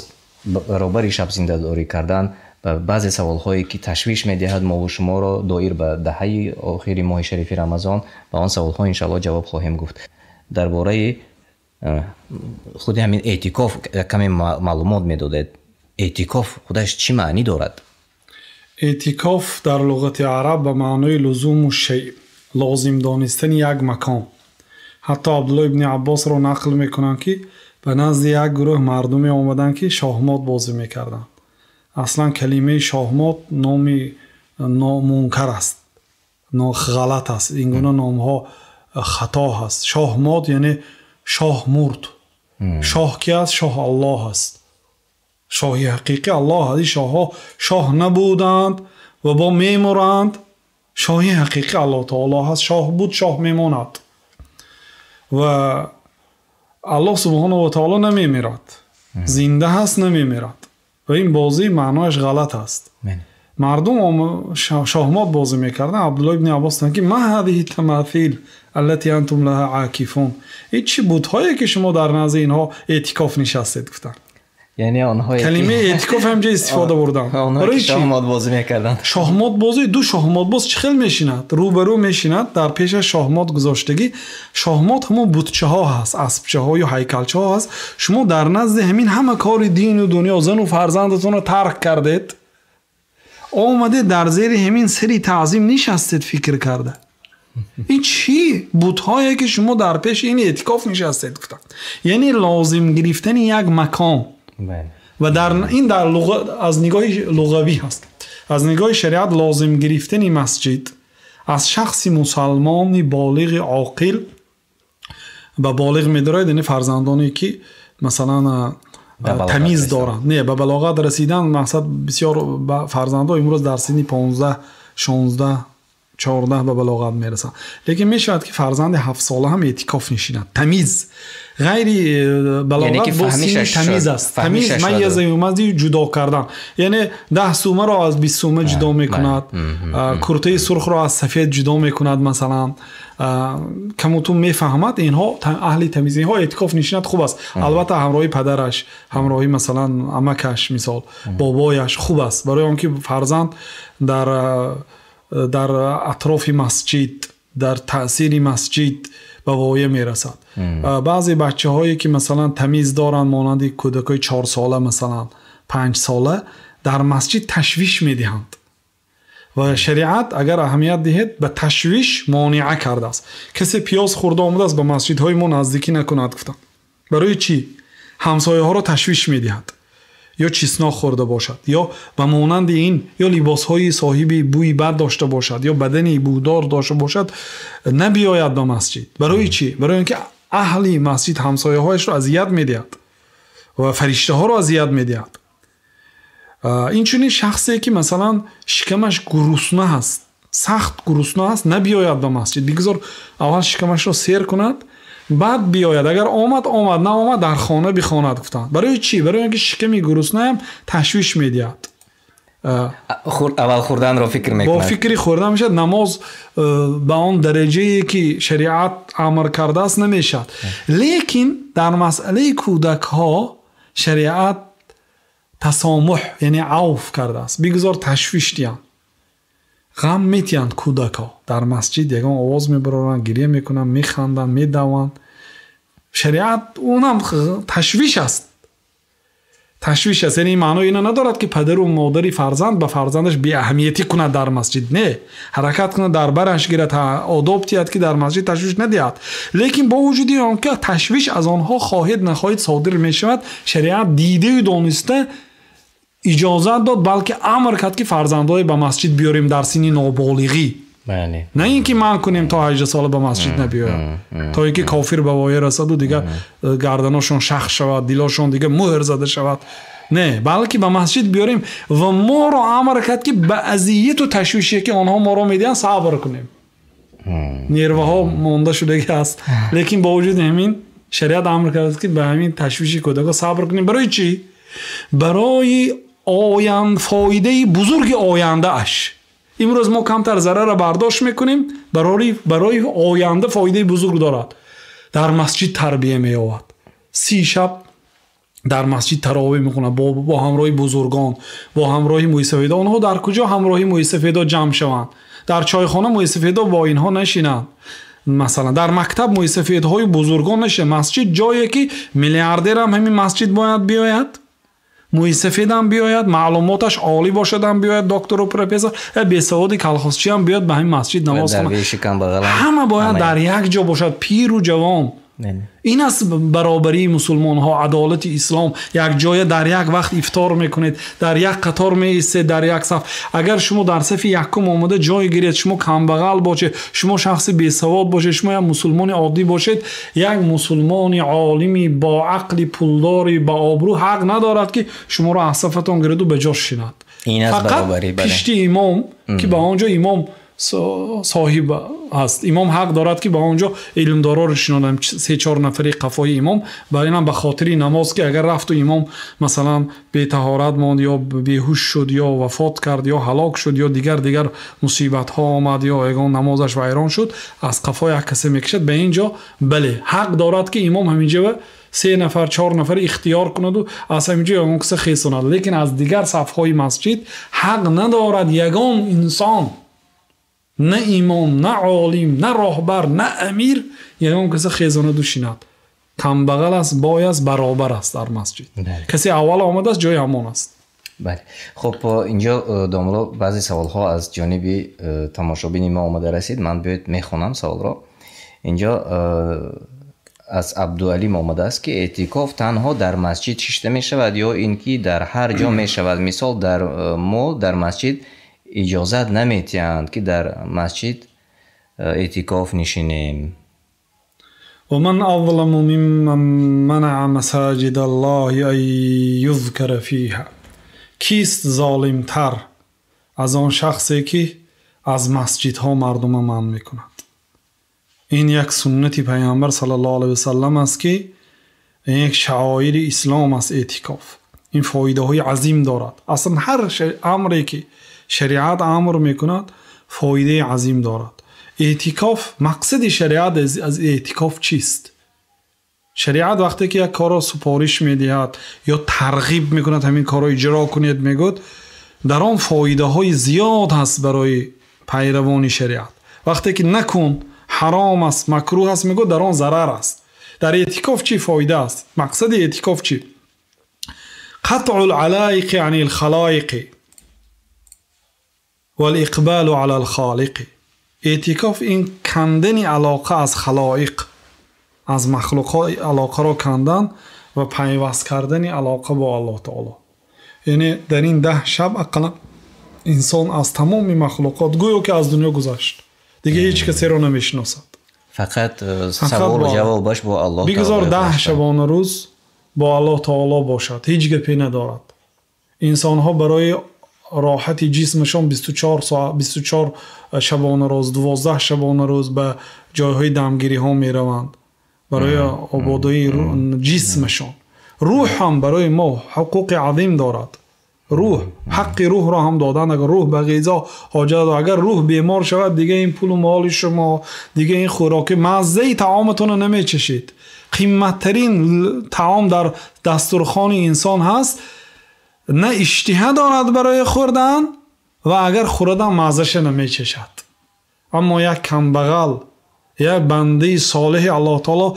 баробари шаб зиндадорӣ кардан ба баъзе саволҳое, ки ташвиш медиҳад мо ва шуморо доир ба даҳаи охири моҳи шарифи Рамазон, ба он саволҳо иншааллоҳ ҷавоб хоҳем гуфт. Дар бораи худи ҳамин эътикоф каме маълумот медодед. Эътикоф худаш чӣ маънӣ дорад? Эътикоф дар луғати араб ба маънои лузуму шай, лозим донистани як макон. Ҳатто Абдулло ибни Аббосро нақл мекунанд, ки ба назди як гурӯҳ мардуме омаданд, ки шоҳмот бозӣ мекарданд. Аслан калимаи шоҳмот номи мункар аст, ғалат аст, ин гуна номҳо хато ҳаст. Шоҳмот яъне шоҳ мурд. Шоҳ ки аст? Шоҳ Аллоҳ аст. Шоҳи ҳақиқӣ Аллоҳ аст. Ин шоҳҳо шоҳ набуданд ва бо мемуранд. Шоҳи ҳақиқӣ Аллоҳ таоло ҳаст. Шоҳ буд, шоҳ мемонад ва Аллоҳ субҳонаҳу ва таоло намемирад, зинда ҳаст, намемирад. Ва ин бозӣ маънояш ғалат аст. Мардум шоҳмот бозӣ мекарданд. Абдулло ибни Аббос гуфтанд, ки ма ҳазиҳи тамафил аллати антум лаҳа акифун, ин чӣ бутҳое, ки шумо дар назди инҳо эътикоф нишастед, гуфтанд. Яъне онҳое калимаи эътикоф ҳамҷа истифода бурданд. Онҳое ки шоҳмот бозӣ мекарданд. Шоҳмот бозӣ, ду шоҳмотбоз чӣ хел мешинад? Рӯбарӯ мешинад, дар пешаш шоҳмот гузоштагӣ. Шоҳмот ҳамон бутчаҳо ҳаст, аспчаҳою ҳайкалчаҳо ҳаст. Шумо дар назди ҳамин ҳама кори дину дунё, зану фарзандатонро тарк кардед, омадед дар зери ҳамин сари таъзим нишастед, фикр карда. Ин чӣ бутҳое, ки шумо дар пеши ин эътикоф нишастед, гуфтанд. Яъне лозим гирифтани як макон. Ва дар ин дар луға, аз нигоҳи луғавӣ ҳаст. Аз нигоҳи шариат лозим гирифтани масҷид аз шахси мусалмони болиғи оқил, ба болиғ медорад, яъне фарзандоне, ки масалан тамиз доранд, не ба балоғат расидан, мақсад бисёр фарзандҳо имрӯз дар синни 15, 16, 14 ба балоғат мерасанд. Лекин мешавад ки фарзанди 7 сола ҳам эътикоф нишинад. Тамиз. Ғайри балоғат бо синни тамиз аст. Тамиз майяза омади ҷудо кардан. Яъне 10 сумаро аз 20 сума ҷудо мекунад. Куртаи сурхро аз сафед ҷудо мекунад масалан. Камутун мефаҳмад, инҳо аҳли тамиз, инҳо эътикоф нишинад хуб аст. Албатта ҳамроҳи падараш, ҳамроҳи масалан амакаш, мисол бобояш хуб аст. Барои он ки фарзанд дар атрофи масҷид, дар таъсири масҷид ба воя мерасад. Баъзе бачаҳое ки масалан тамиз доранд, монанди кӯдакои 4 сола масалан 5 сола, дар масҷид ташвиш медиҳанд. Ва шариат агар аҳамият диҳед ба ташвиш монеа кардааст. Касе пиёз хӯрда омадааст, ба масҷидҳои мо наздикӣ накунад гуфтанд. Барои чӣ? Ҳамсояҳоро ташвиш медиҳад. Ё чеснок хӯрда бошад, ё ба монанди ин, ё либосҳои соҳиби бӯи бад дошта бошад, ё бадани бӯдор дошта бошад, набиёяд ба масҷид. Барои чӣ? Барои инки аҳли масҷид ҳамсояҳояшро азият медиҳад ва фариштаҳоро азият медиҳад. Инчунин шахсе ки масалан шикамаш гурусна аст, сахт гурусна аст, набиёяд ба масҷид. Бигзор аввал шикамашро сер кунад, баъд биёяд. Агар омад, омад, наомад, дар хона бихонад гуфтанд. Барои чӣ? Барои инки шиками гуруснаам ташвиш медиҳад. Аввал хӯрданро фикр мекунад. Бо фикри хӯрдан мешавад. Намоз ба он дараҷае ки шариат амр кардааст намешавад. Лекин дар масъалаи кӯдакҳо шариат тасомуҳ, яъне авф кардааст. Бигзор ташвиш диҳанд, ғам метиҳанд кӯдакҳо. Дар масҷид ягон овоз мебароранд, гиря мекунанд, механданд, медаванд. Шариат унам ташвиш аст. Ташвиш аст. Яъне маънои ино надорад ки падару модари фарзанд ба фарзандаш беаҳамиятӣ кунад дар масҷид. Не, ҳаракат кунад, дар бараш гирад, одоб диҳад ки дар масҷид ташвиш надиҳад. Лекин бо вуҷуди он ки ташвиш аз онҳо хоҳед нахоҳед содир мешавад, шариат дидаю дониста иҷозат дод, балки амр кард ки фарзандҳое ба масҷид биёрем дар синни ноболиғӣ. На ин ки манъ кунем то 18 сола ба масҷид набиёяд, то ин ки кофир ба воя расаду дигар гарданошон шах шавад, дилошон дигар муҳр зада шавад. Не, балки ба масҷид биёрем ва моро амр кард ки ба азияту ташвише ки онҳо моро медиҳанд сабр кунем. Нерваҳо монда шудагӣ аст, лекин бо вуҷуди ҳамин шариат амр кардааст ки ба ҳамин ташвиши кӯдакҳо сабр кунем. Барои чӣ? Барои фоидаи бузурги ояндааш. Имрӯз мо камтар зарарро бардошт мекунем, барои оянда фоидаи бузург дорад. Дар масҷид тарбия меёбад. 30 шаб дар масҷид таровеҳ мехонад бо ҳамроҳи бузургон, бо ҳамроҳи мӯйсафедо. Онҳо дар куҷо ҳамроҳи мӯйсафедо ҷамъ шаванд? Дар чойхона мӯйсафедо бо инҳо нашинанд. Масалан дар мактаб мӯйсафедҳои бузургон нашинанд. Масҷид ҷое ки миллиардер ҳам ҳамин масҷид бояд биёяд, мӯйсафедам биёяд, маълумоташ олӣ бошадам биёяд, доктору профессор, бесаводи калхозчиам биёяд ба ҳамин масҷид намоз хонад. Ҳама бояд дар як ҷо бошад, пиру ҷавон. Ин аст баробарии мусулмонҳо, адолати ислом. Як ҷоя дар як вақт ифтор мекунед, дар як қатор меистед, дар як саф. Агар шумо дар сафи якум омада ҷой гиред, шумо камбағал бошед, шумо шахси бесавод бошед, шумо як мусулмони оддӣ бошед, як мусулмони олими бо ақли пулдори ба обрӯ ҳақ надорад ки шуморо аз сафатон гираду ба ҷо шинад. Фақат пишти имом ки ба он ҷо имом соҳиб аст. Имом ҳақ дорад ки ба он ҷо илмдороро шинонад, 3-4 нафари қафои имом. Барои инам ба хотири намоз ки агар рафту имом масалан бетаҳорат монд ё беҳуш шуд ё вафот кард ё ҳалок шуд ё дигар мусибатҳо омад ё ягон намозаш вайрон шуд, аз қафо як касе мекашад ба ин ҷо. Бале, ҳақ дорад ки имом ҳамин ҷо 3 нафар 4 нафар ихтиёр кунаду аз ҳамин ҷо ягон касе хесонад. Лекин аз дигар сафҳои масҷид ҳақ надорад ягон инсон, на имом, на олим, на роҳбар, на амир ягон касе хезонаду шинад. Камбағал аст, бой аст, баробар аст дар масҷид. Касе аввал омадааст, ҷои ҳамон аст. Бале. Хуб, инҷо домло баъзе саволҳо аз ҷониби тамошобини мо омада расид. Ман биёед мехонам саволро. Инҷо аз Абдуалим омадааст ки эътикоф танҳо дар масҷид шишта мешавад ё ин ки дар ҳар ҷо мешавад. Мисол дар мо дар масҷид иҷозат наметиҳанд ки дар масҷид эътикоф нишинем. ومن أظلم ممن منع مساجد الله أن يذكر فيها. کیست ظالمتر از آن شخصی که аз масҷидҳо мардумро манъ мекунад. Ин як суннати Паёмбар саллаллоҳу алайҳи васаллам аст, ки як шаъоири ислом аст эътикоф. Ин фоидаҳои азим дорад. Аслан ҳар амре ки шариат амр мекунад, фоидаи азим дорад. Эътикоф, мақсади шариат аз эътикоф чист? Шариат вақте ки як корро супориш медиҳад ё тарғиб мекунад, ҳамин корро иҷро кунед мегӯяд, дар он фоидаҳои зиёд ҳаст барои пайравони шариат. Вақте ки накун, ҳаром аст, макрӯҳ аст мегӯяд, дар он зарар аст. Дар эътикоф чӣ фоида аст? Мақсади эътикоф чӣ? Қатъул алайқи анил халоиқи вал иқбалу алал холиқи. Эътикоф ин кандани алоқа аз халоиқ, аз махлуқҳо алоқаро кандан ва пайваст кардани алоқа бо Аллоҳ таоло. Яъне дар ин 10 шаб ақаллан инсон аз тамоми махлуқот гӯё ки аз дунё гузашт, дигар ҳеҷ касеро намешиносад. Фақат саволу ҷавобаш бо Аллоҳ таоло. Бигзор 10 шабона рӯз бо Аллоҳ таоло бошад, ҳеҷ гапе надорад. Инсонҳо барои роҳати ҷисмашон 24 соат, 24 шабона рӯз, 12 шабона рӯз ба ҷойҳои дамгириҳо мераванд барои ободии ҷисмашон. Рӯҳ ҳам барои мо ҳуқуқи азим дорад. Рӯҳ, ҳаққи рӯҳро ҳам додан. Агар рӯҳ ба ғизо ҳоҷат дорад, агар рӯҳ бемор шавад, дига ин пулу моли шумо, дига ин хӯроки, маззаи таоматонро намечашед. Қиматтарин таом дар дастурхони инсон ҳаст, на иштиҳа дорад барои хӯрдан ва агар хӯрдам маззаша намечашад. Аммо як камбағал, як бандаи солеҳи Аллоҳ таоло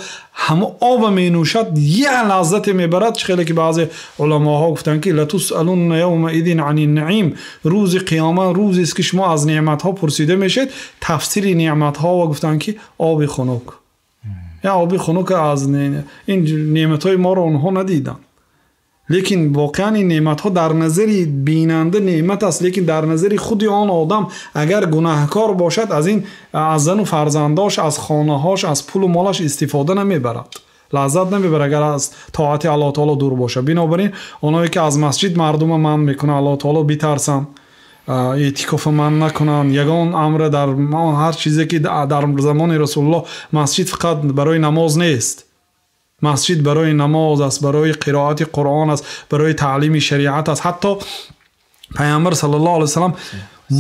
ҳама оба менӯшад, як лаззате мебарад. Чӣ хеле ки баъзе уламоҳо гуфтанд ки латусалунна явмаизин ани наим, рӯзи қиёмат рӯзест ки шумо аз неъматҳо пурсида мешавед. Тафсири неъматҳо ва гуфтанд ки оби хунук, я оби хунук аз ин неъматҳои моро онҳо надиданд. Лекин воқеан ин неъматҳо дар назари бинанда неъмат аст, лекин дар назари худи он одам агар гунаҳкор бошад, аз ин аз зану фарзандош, аз хонаҳош, аз пулу молаш истифода намебарад, лаззат намебарад агар аз тоати Аллоҳ таоло дур бошад. Бинобар ин оное ки аз масҷид мардума манъ мекунанд, Аллоҳ таоло битарсанд, эътикофа манъ накунанд, ягон амре дар ҳар чизе ки дар замони Расулуллоҳ масҷид фақат барои намоз нест. Масҷид барои намоз аст, барои қироати Қуръон аст, барои таълими шариат аст. Ҳатто Паёмбар саллаллоҳу алайҳи васаллам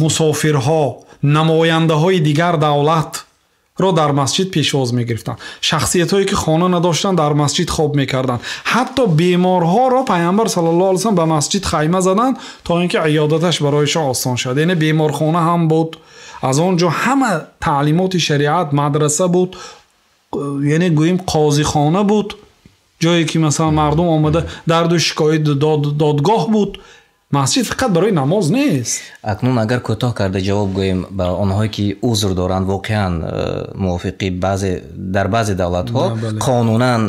мусофирҳо, намояндаҳои дигар давлатро дар масҷид пешвоз мегирифтанд. Шахсиятҳое ки хона надоштанд дар масҷид хоб мекарданд. Ҳатто беморҳоро Паёмбар саллаллоҳу алайҳи васаллам ба масҷид хайма заданд то инки иёдаташ барояшон осон шавад. Яъне беморхона ҳам буд, аз он ҷо ҳама таълимоти шариат, мадраса буд, яъне гӯем қозихона буд, ҷое ки масалан мардум омада дарду шикоят додгоҳ буд. Масҷид фақат барои намоз нест. Акнун агар кӯтоҳ карда ҷавоб гӯем ба онҳое ки узр доранд, воқеан мувофиқи баъзе дар баъзе давлатҳо қонунан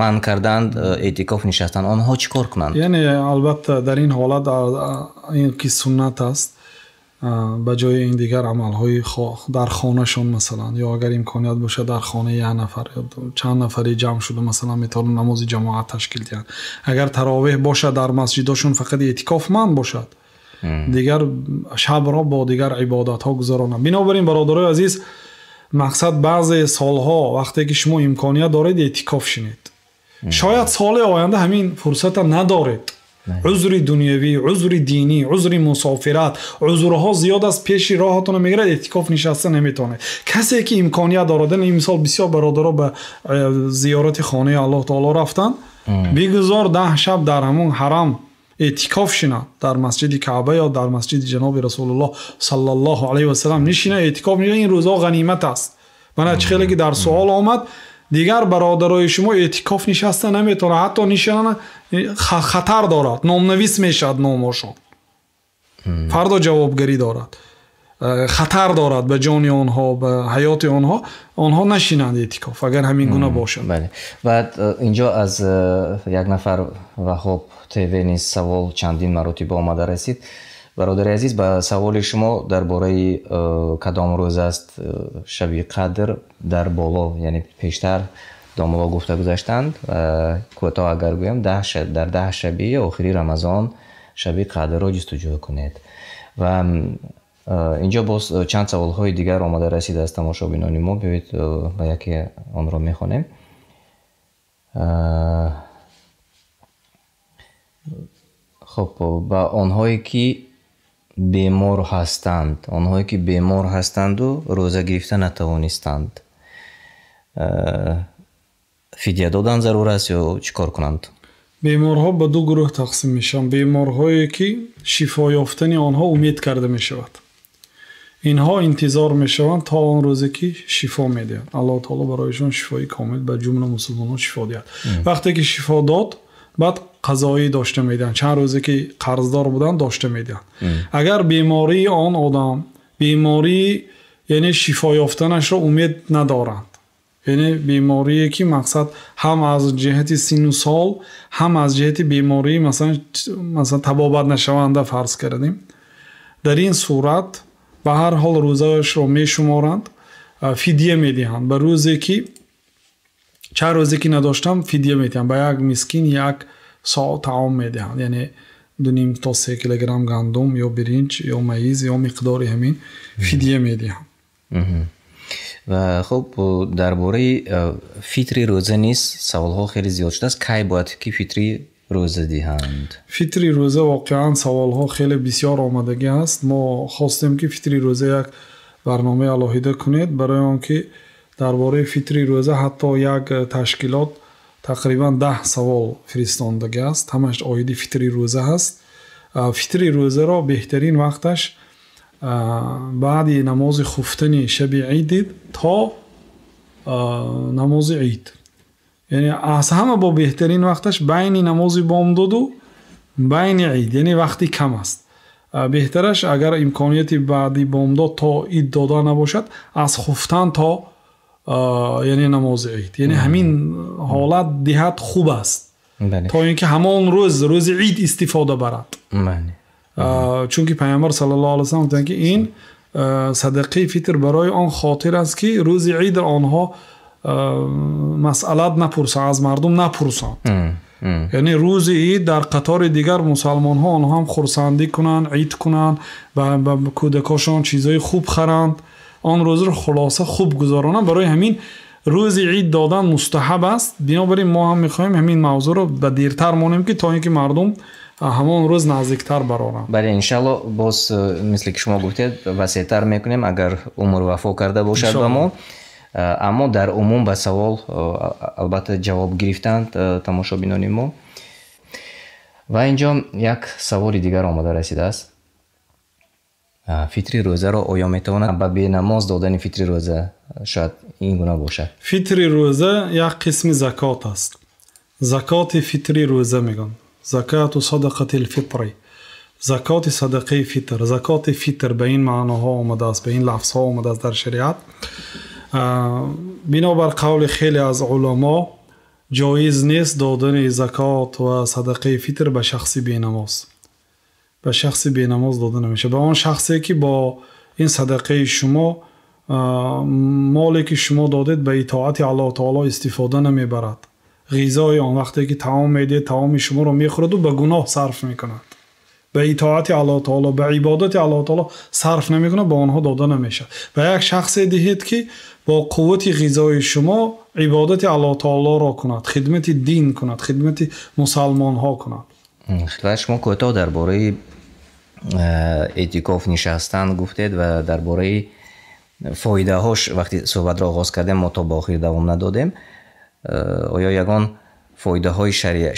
манъ карданд эътикоф нишастан, онҳо чӣ кор кунанд? Яъне албатта дар ин ҳолат ин ки суннат аст, ба ҷои ин дигар амалҳои дар хонашон масалан, ё агар имконият бошад дар хонаи як нафар ё чанд нафаре ҷамъ шуда масалан метавонанд намози ҷамоат ташкил диҳанд. Агар таровеҳ бошад дар масҷидошон фақат эътикоф манъ бошад, дигар шабро бо дигар ибодатҳо гузаронанд. Бинобар ин бародарои азиз, мақсад баъзе солҳо вақте ки шумо имконият доред эътикоф шинед, шояд соли оянда ҳамин фурсата надоред. Узри дунявӣ, узри динӣ, узри мусофират, узрҳо зиёд аст, пеши роҳатонро мегирад, эътикоф нишаста наметавонед. Касе ки имконият дорад, ин мисол бисёр бародаро ба зиёрати хонаи Аллоҳ таоло рафтанд, бигузор 10 шаб дар ҳамон ҳарам эътикоф шинад, дар масҷиди Каъба ё дар масҷиди ҷаноби Расулуллоҳ саллаллоҳу алайҳи васаллам нишина, эътикоф нишина. Ин рӯзҳо ғанимат аст. Мана чӣ хеле ки дар суол омад, дигар бародарои шумо эътикоф нишаста наметавонад, ҳатто нишана хатар дорад, номнавис мешавад номошон, фардо ҷавобгарӣ дорад, хатар дорад ба ҷони онҳо, ба ҳаёти онҳо. Онҳо нашинанд эътикоф агар ҳамин гуна бошад. Бале. Баъд инҷо аз як нафар Ваҳоб ТВ низ савол чандин маротиба омада расид. Бародари азиз, ба саволи шумо дар бораи кадом рӯз аст шаби қадр дар боло, яъне пештар домулло гуфта гузаштанд, кӯтоҳ агар гӯям, дар 10 шаби охири Рамазон шаби қадрро ҷустуҷӯ кунед. Ва Инҷо боз чанд саволҳои дигар омада расида аз тамошобинони мо. Биёед ба яке онро мехонем. Хуб, ба онҳое ки бемор ҳастанд, онҳое ки бемор ҳастанду рӯза гирифта натавонистанд, фидия додан зарур аст ё чӣ кор кунанд? Беморҳо ба ду гурӯҳ тақсим мешаванд. Беморҳое ки шифо ёфтани онҳо умед карда мешавад, инҳо интизор мешаванд то он рӯзе ки шифо медиҳад. Аллоҳ таоло барояшон шифои комил ба ҷумла мусулмонон шифо диҳад. Вақте ки шифо дод, баъд қазоӣ дошта медиҳанд. Чанд рӯзе ки қарздор буданд дошта медиҳанд. Агар бемории он одам бемории яъне шифо ёфтанашро умед надоранд, яъне беморие ки мақсад ҳам аз ҷиҳати синну сол, ҳам аз ҷиҳати бемории масалан табобат нашаванда фарз кардем, дар ин сурат ба ҳар ҳол рӯзаашро мешуморанд, фидия медиҳанд. Ба рӯзе ки чанд рӯзе ки надоштам фидия медиҳанд, ба як мискин як соат таом медиҳанд, яъне 2.5 то 3 килограмм гандум ё биринҷ ё маиз ё миқдори ҳамин фидия медиҳанд. Ва хуб, дар бораи фитри рӯза низ саволҳо хеле зиёд шудааст. Кай бояд ки фитри рӯза диҳанд? Фитри рӯза воқеан саволҳо хеле бисёр омадагӣ аст. Мо хостем ки фитри рӯза як барномаи алоҳида кунед, барои он ки дар бораи фитри рӯза ҳатто як ташкилот тақрибан 10 савол фиристондагӣ аст. Ҳамаш оиди фитри рӯза ҳаст. Фитри рӯзаро беҳтарин вақташ баъди намози хуфтани шаби ид то намози ид, яъне аз ҳама бо беҳтарин вақташ байни намози бомдоду байни ид, яъне вақти кам аст. Беҳтараш агар имконияти баъди бомдод то ид дода набошад, аз хуфтан то яъне намози ид, яъне ҳамин ҳолат диҳат хуб аст, то ин ки ҳамон рӯз рӯзи ид истифода барад. Чунки Пайғамбар саллаллоҳу алайҳи васаллам гуфтанд ки ин садақаи фитр барои он хотир аст ки рӯзи ид онҳо масъалат напурсанд, аз мардум напурсанд. Яъне рӯзи ид дар қатори дигар мусалмонҳо онҳо ҳам хурсандӣ кунанд, ид кунанд, ба кӯдакошон чизҳои хуб харанд, он рӯзро хулоса хуб гузаронанд. Барои ҳамин рӯзи ид додан мустаҳаб аст. Бинобар ин мо ҳам мехоҳем ҳамин мавзӯъро ба дертар монем ки то ин ки мардум ҳамон рӯз наздиктар бароранд. Бале, иншаллоҳ боз мисли ки шумо гуфтед васеътар мекунем агар умр вафо карда бошад ба мо. Аммо дар умум ба савол албатта ҷавоб гирифтанд тамошобинони мо. Ва инҷо як саволи дигар омада расидааст. Фитри рӯзаро оё метавонад ба бенамоз додани фитри рӯза шояд ин гуна бошад? Фитри рӯза як қисми закот аст. Закоти фитри рӯза мегӯянд. Закату садақатил фитри, закоти садақаи фитр. Закоти фитр ба ин маъноҳо омадааст, ба ин лафзҳо омадааст дар шариат. Бинобар қавли хеле аз уламо ҷоиз нест додани закот ва садақаи фитр ба шахси бенамоз. Ба шахси бенамоз дода намешавад. Ба он шахсе ки бо ин садақаи шумо моле ки шумо додед ба итоати Аллоҳ таоло истифода намебарад. Ғизои он вақте ки таом медиҳед, таоми шуморо мехӯраду ба гуноҳ сарф мекунад. Ба итоати Аллоҳ таоло, ба ибодати Аллоҳ таоло сарф намекунад, ба онҳо дода намешавад. Ба як шахсе диҳед ки бо қуввати ғизои шумо ибодати Аллоҳ таолоро кунад, хидмати дин кунад, хидмати мусалмонҳо кунад. Ва шумо кӯтоҳ дар бораи эътикоф нишастан гуфтед ва дар бораи фоидаҳош вақти суҳбатро оғоз кардем, мо то ба охир давом надодем. Оё ягон фоидаҳои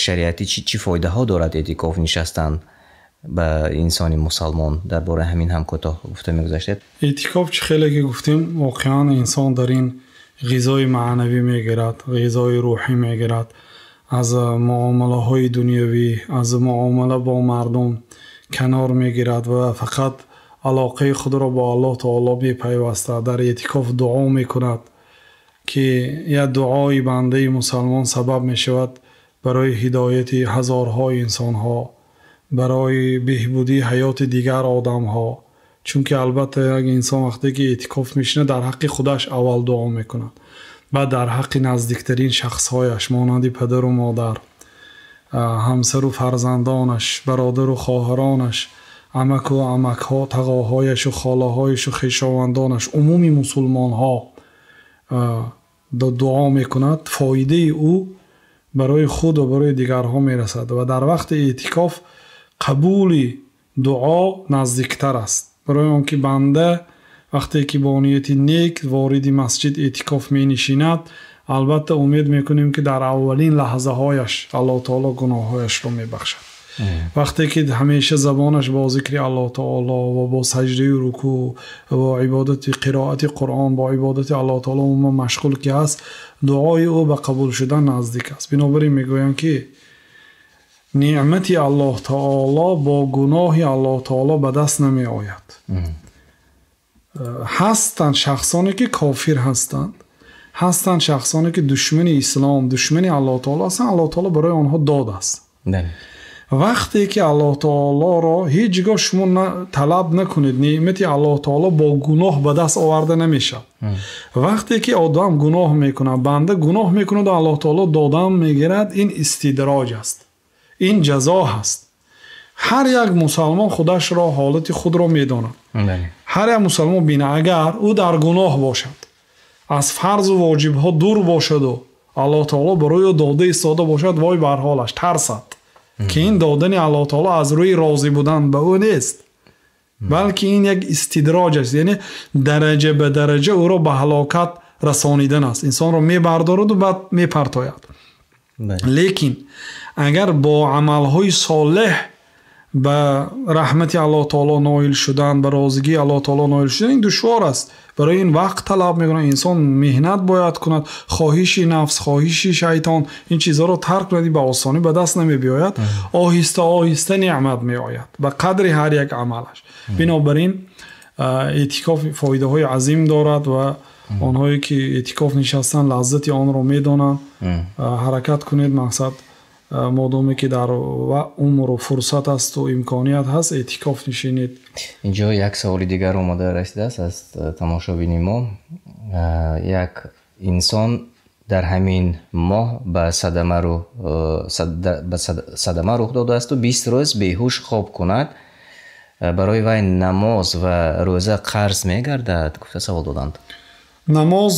шариатӣ чӣ фоидаҳо дорад эътикоф нишастан ба инсони мусалмон? Дар бораи ҳамин ҳам кӯтоҳ гуфта мегузаштед. Эътикоф чӣ хеле ки гуфтем, воқеан инсон дар ин ғизои маънавӣ мегирад, ғизои рӯҳӣ мегирад, аз муомилаҳои дунявӣ, аз муомила бо мардум канор мегирад ва фақат алоқаи худро бо Аллоҳ таоло мепайваста. Дар эътикоф дуо мекунад ки як дуои бандаи мусалмон сабаб мешавад барои ҳидояти ҳазорҳо инсонҳо, барои беҳбудии ҳаёти дигар одамҳо. Чунки албатта як инсон вақте ки эътикоф мешинад, дар ҳаққи худаш аввал дуо мекунад, баъд дар ҳаққи наздиктарин шахсҳояш монанди падару модар, ҳамсару фарзандонаш, бародару хоҳаронаш, Амаку амакҳо, тағоҳояшу холаҳояшу хешовандонаш, умуми мусулмонҳо дуо мекунад, фоидаи ӯ барои худ ва барои дигарҳо мерасад ва дар вақти эътикоф қабули дуо наздиктар аст. Барои он ки банда вақте ки бо нияти нек вориди масҷид эътикоф менишинад, албатта умед мекунем, ки дар аввалин лаҳзаҳояш Аллоҳ таоло гуноҳҳояшро мебахшад. Вақте ки ҳамеша забонаш бо зикри Аллоҳ таоло ва бо саҷдаю рукӯъ ва бо ибодати қироати Қуръон, бо ибодати Аллоҳ таоло умуман машғул ки аст, дуои ӯ ба қабул шудан наздик аст. Бинобар ин мегӯянд, ки неъмати Аллоҳ таоло бо гуноҳи Аллоҳ таоло ба даст намеояд. Ҳастанд шахсоне, ки кофир ҳастанд, ҳастанд шахсоне, ки душмани ислом, душмани Аллоҳ таоло ҳастанд, Аллоҳ таоло барои онҳо додааст. Вақте ки Аллоҳ таолоро ҳеҷ гоҳ шумо талаб накунед, неъмати Аллоҳ таоло бо гуноҳ ба даст оварда намешавад. Вақте ки одам гуноҳ мекунад, банда гуноҳ мекунад, Аллоҳ таоло додам мегирад, ин истидроҷ аст, ин ҷазо ҳаст. Ҳар як мусалмон худашро, ҳолати худро медонад. Ҳар як мусалмон бина, агар ӯ дар гуноҳ бошад, аз фарзу воҷибҳо дур бошаду Аллоҳ таоло барои ӯ дода истода бошад, вой бар ҳолаш, тарсад, ки ин додани Аллоҳ таоло аз рӯи розӣ будан ба ӯ нест, балки ин як истидроҷ аст, яъне дараҷа ба дараҷа ӯро ба ҳалокат расонидан аст. Инсонро мебардораду баъд мепартояд. Лекин агар бо амалҳои солеҳ ба раҳмати Аллоҳ таоло ноил шудан, ба розигии Аллоҳ таоло ноил шудан, ин душвор аст. Барои ин вақт талаб мекунад, инсон меҳнат бояд кунад, хоҳиши нафс, хоҳиши шайтон, ин чизҳоро тарк кунад, ба осонӣ ба даст намебиёяд. Оҳиста оҳиста неъмат меояд ба қадри ҳар як амалаш. Бинобар ин эътикоф фоидаҳои азим дорад ва онҳое ки эътикоф нишастанд, лаззати онро медонанд. Ҳаракат кунед, мақсад модоме ки дар умру фурсат асту имконият ҳаст, эътикоф нишинед. Инҷо як саволи дигар омода расидааст аз тамошобини мо. Як инсон дар ҳамин моҳ ба садама рух додаасту 20 рӯз беҳуш хоб кунад, барои вай намоз ва рӯза қарз мегардад, гуфта савол доданд. Намоз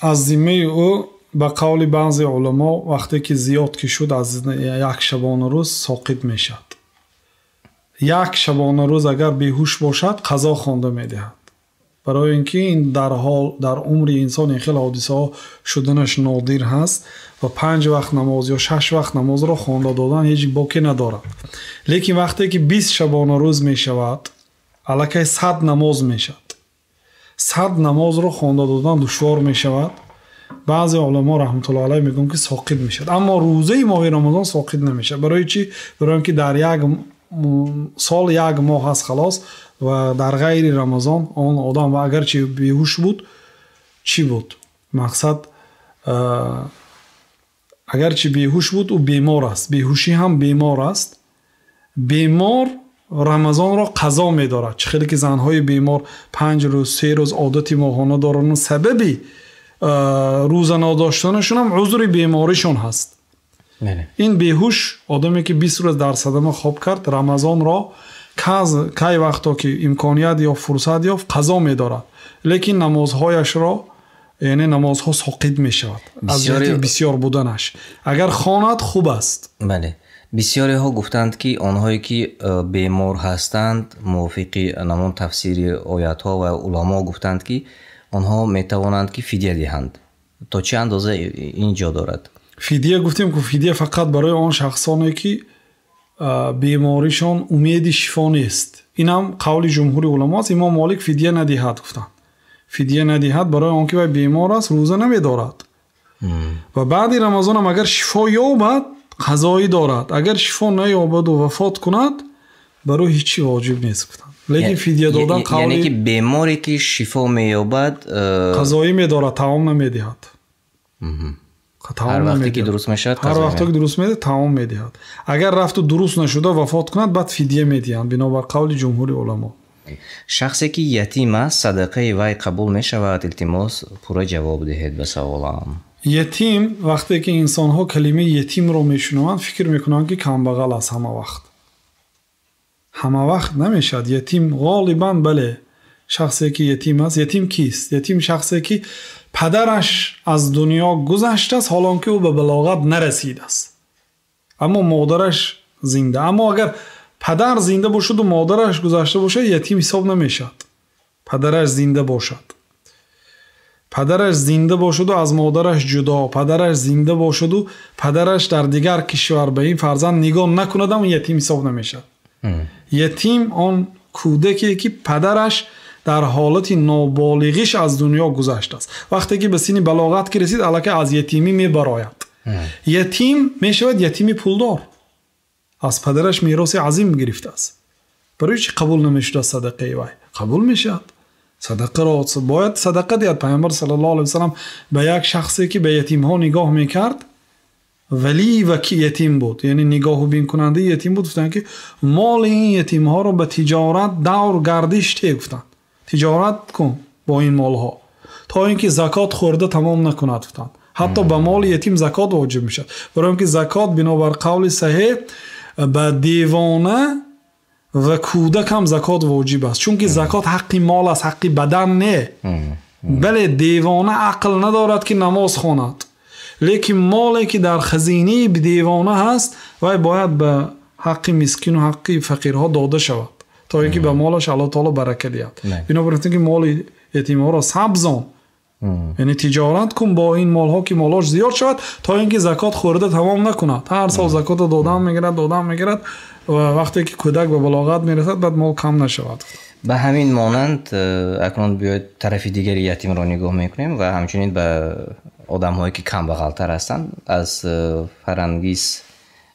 аз зиммаи ӯ ба қавли баъзе уламо вақте ки зиёд ки шуд, аз як шабонарӯз соқит мешавад. Як шабонарӯз агар беҳуш бошад, қазо хонда медиҳад, барои ин ки ин дар ҳол дар умри инсон ин хел ҳодисаҳо шуданаш нодир ҳаст ва 5 вақт намоз ё 6 вақт намозро хонда додан ҳеҷ боке надорад. Лекин вақте ки 20 шабонарӯз мешавад, аллакай 100 намоз мешавад. 100 намозро хонда додан душвор мешавад. Баъзе уламо раҳматуллоҳи алайҳ мегӯянд, ки соқит мешавад, аммо рӯзаи моҳи Рамазон соқит намешавад. Барои чӣ? Барои он ки дар як сол як моҳ аст, халос, ва дар ғайри Рамазон он одам ва агарчи беҳуш буд, чӣ буд мақсад, агарчи беҳуш буд, ӯ бемор аст, беҳушӣ ҳам бемор аст. Бемор Рамазонро қазо медорад. Чӣ хеле ки занҳои бемор 5 рӯз, 3 рӯз одати моҳона доранд, сабаби рӯза надоштанашон ҳам узри беморишон ҳаст. Ин беҳуш одаме ки 20 рӯз дар садама хоб кард, Рамазонро кай вақто ки имконият ёфт, фурсат ёфт, қазо медорад, лекин намозҳояшро, яъне намозҳо соқит мешавад аз ҷиҳати бисёр буданаш. Агар хонад, хуб аст. Бале, бисёреҳо гуфтанд, ки онҳое ки бемор ҳастанд, мувофиқи ҳамон тафсири оятҳо ва уламо гуфтанд, ки онҳо метавонанд ки фидя диҳанд. То чӣ андоза ин ҷо дорад? Фидя гуфтем ку, фидя фақат барои он шахсоне ки беморишон умеди шифо нест. Инам қавли ҷумҳури уламо аст. Имом Молик фидя надиҳад гуфтанд. Фидя надиҳад барои он ки вай бемор аст, рӯза намедорад ва баъди Рамазонам агар шифо ёбад, қазоӣ дорад. Агар шифо наёбаду вафот кунад, барои ҳеҷ чӣ воҷиб нест гуфтанд. Лекин фидя додан қавли, яъне ки беморе ки шифо меёбад, қазоӣ медорад, таом намедиҳад. Ҳар вақте ки дуруст мешавад, ҳар вақте ки дуруст мешавад, таом медиҳад. Агар рафту дуруст нашуда вафот кунад, баъд фидя медиҳанд, бинобар қавли ҷумҳури уламо. Шахсе ки ятим аст, садақаи вай қабул мешавад? Илтимос, пурра ҷавоб диҳед ба саволам. Ятим, вақте ки инсонҳо калимаи ятимро мешунаванд, фикр мекунанд, ки камбағал аст ҳама вақт. Ҳама вақт намешавад. Ятим ғолибан бале, шахсе ки ятим аст. Ятим кист? Ятим шахсе ки падараш аз дунё гузаштааст, ҳолон ки ӯ ба балоғат нарасидааст, аммо модараш зинда. Аммо агар падар зинда бошад ва модараш гузашта бошад, ятим ҳисоб намешавад. Падараш зинда бошад, падараш зинда бошад ва аз модараш ҷудо, падараш зинда бошад ва падараш дар дигар кишвар ба ин фарзанд нигоҳ накунад, ҳам ятим ҳисоб намешавад. Ятим он кӯдаке ки падараш дар ҳолати ноболиғиш аз дунё гузаштааст. Вақте ки ба синни балоғат ки расид, аллакай аз ятимӣ мебарояд. Ятим мешавад ятими пулдор, аз падараш мероси азим гирифтааст. Барои чӣ қабул намешудааст садақаи вай? Қабул мешавад. Садақаро бояд садақа диҳад. Пайғамбар саллаллоҳу алайҳи васаллам ба як шахсе ки ба ятимҳо нигоҳ мекард, валӣ ва ки ятим буд, яъне нигоҳу бинкунандаи ятим буд, гуфтанд ки моли ин ятимҳоро ба тиҷорат давр гардиш те, гуфтанд. Тиҷорат кун бо ин молҳо то ин ки закот хӯрда тамом накунад, гуфтанд. Ҳатто ба моли ятим закот воҷиб мешавад. Барои ин ки закот бинобар қавли саҳеҳ ба девона ва кӯдак ҳам закот воҷиб аст, чунки закот ҳаққи мол аст, ҳаққи бадан не. Бале, девона ақл надорад ки намоз хонад, лекин моле ки дар хазинаи девона ҳаст, вай бояд ба ҳаққи мискину ҳаққи фақирҳо дода шавад, то ин ки ба молаш Аллоҳ таоло барака диҳад. Бинобар ин ки моли ятимҳоро сабзон, яъне тиҷорат кун бо ин молҳо ки молош зиёд шавад, то ин ки закот хӯрда тамом накунад. Ҳар сол закотро додан мегирад, додан мегирад ва вақте ки кӯдак ба балоғат мерасад, баъд мол кам нашавад. Ба ҳамин монанд акнун биёед тарафи дигари ятимро нигоҳ мекунем ва ҳамчунин ба одамҳое ки камбағалтар ҳастанд. Аз Фарангиз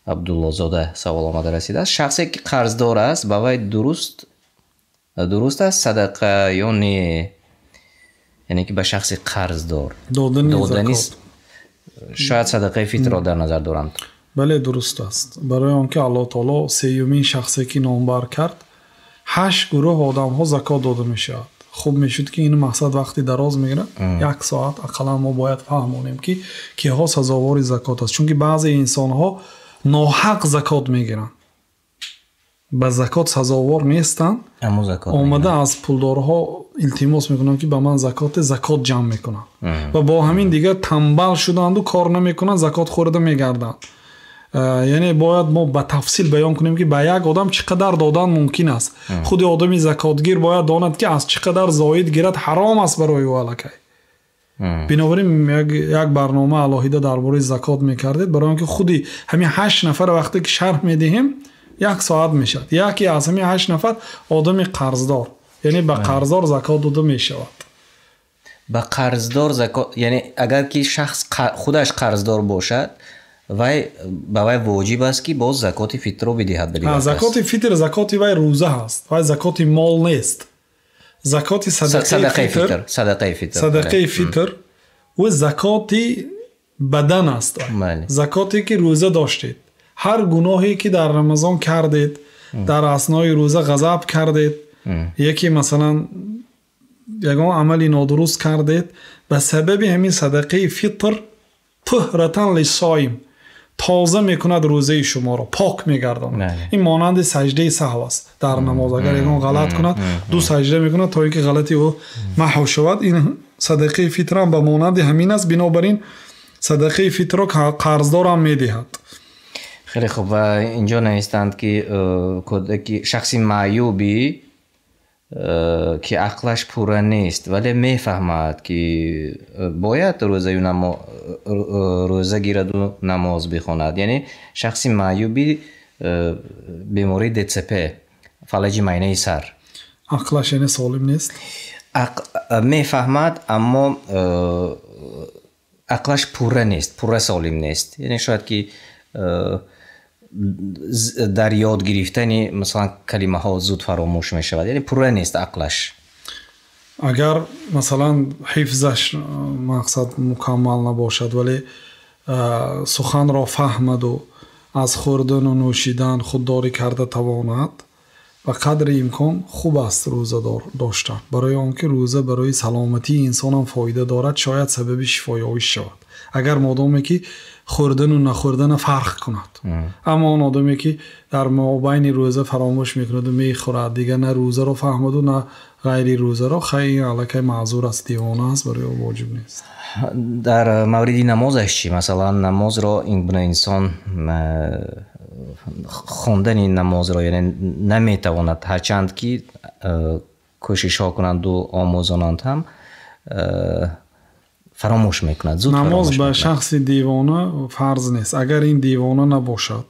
Абдуллозода савол омада расидааст. Шахсе ки қарздор аст, ба вай дуруст аст садақа ё не? Яъне ки ба шахси қарздор додани шояд садақаи фитрро дар назар доранд. Бале, дуруст аст. Барои он ки Аллоҳ таоло сеюмин шахсе ки номбар кард, 8 гурӯҳ одамҳо закот дода мешавад. Хуб мешуд ки ин мақсад вақти дароз мегирад, як соат ақаллан мо бояд фаҳмонем ки киҳо сазовори закот аст. Чунки баъзе инсонҳо ноҳақ закот мегиранд, ба закот сазовор нестанд, омада аз пулдорҳо илтимос мекунанд ки ба ман закот ҷамъ мекунанд ва бо ҳамин дигар тамбал шуданду кор намекунанд, закот хӯрда мегарданд. Яъне бояд мо ба тафсил баён кунем ки ба як одам чӣ қадар додан мумкин аст. Худи одами закотгир бояд донад ки аз чӣ қадар зоид гирад ҳаром аст барои ӯ аллакай. Бинобар ин як барнома алоҳида дар бораи закот мекардед, барои он ки худи ҳамин 8 нафар вақте ки шарҳ медиҳем як соат мешавад. Яке аз ҳамин 8 нафар одами қарздор, яъне ба қарздор закот дода мешавад. Ба қарздор закот, яъне агар ки шахс худаш қарздор бошад, вай ба вай воҷиб аст ки боз закоти фитрро бидиҳад. Закоти фитр закоти вай рӯза ҳаст, вай закоти мол нест. Закоти садақаи фитр, садақаи фитр ва закоти бадан аст. Закоте ки рӯза доштед, ҳар гуноҳе ки дар Рамазон кардед, дар аснои рӯза ғазаб кардед, яке масалан ягон амали нодуруст кардед, ба сабаби ҳамин садақаи фитр туҳратан лиссоим тоза мекунад рӯзаи шуморо, пок мегардонад. Ин монанди саҷдаи саҳв аст дар намоз. Агар ягон ғалат кунад, ду саҷда мекунад то ин ки ғалати ӯ маҳв шавад. Ин садақаи фитр ҳам ба монанди ҳамин аст. Бинобар ин садақаи фитрро қарздор ҳам медиҳад. Хеле хуб. Ва инҷо навистанд ки кӯдаки шахси маъюбӣ ки ақлаш пурра нест, вале мефаҳмад ки бояд рӯза гираду намоз бихонад. Яъне шахси маъюби бемории ДЦП, фалаҷи майнаи сар. Ақлаш яъне солим нест? Мефаҳмад, аммо ақлаш пурра нест, пурра солим нест. Яъне шояд ки дар ёд гирифтани масалан калимаҳо зуд фаромӯш мешавад, яъне пурра нест ақлаш. Агар масалан ҳифзаш мақсад мукаммал набошад, вале суханро фаҳмаду аз хӯрдану нӯшидан худдорӣ карда тавонад, Ба қадри имкон хуб аст рӯза доштан, барои он ки рӯза барои саломатии инсон ҳам фоида дорад, шояд сабаби шифоёбӣ шавад, агар модоме ки хӯрдану нахӯрдана фарқ кунад. Аммо он одаме ки дар мобайни рӯза фаромӯш мекунад ва мехӯрад, дигар на рӯзаро фаҳмаду на ғайри рӯзаро, хай ин аллакай маъзур аст, девона аст, барои ӯ воҷиб нест. Дар мавриди намозаш чӣ? Масалан, намозро ин гуна инсон хондани намозро яъне наметавонад, ҳарчанд ки кӯшишҳо кунанду омӯзонанд ҳам, фаромӯш мекунад, зуд намоз фаромӯш ба мекунад. Шахси девона фарз нест. Агар ин девона набошад,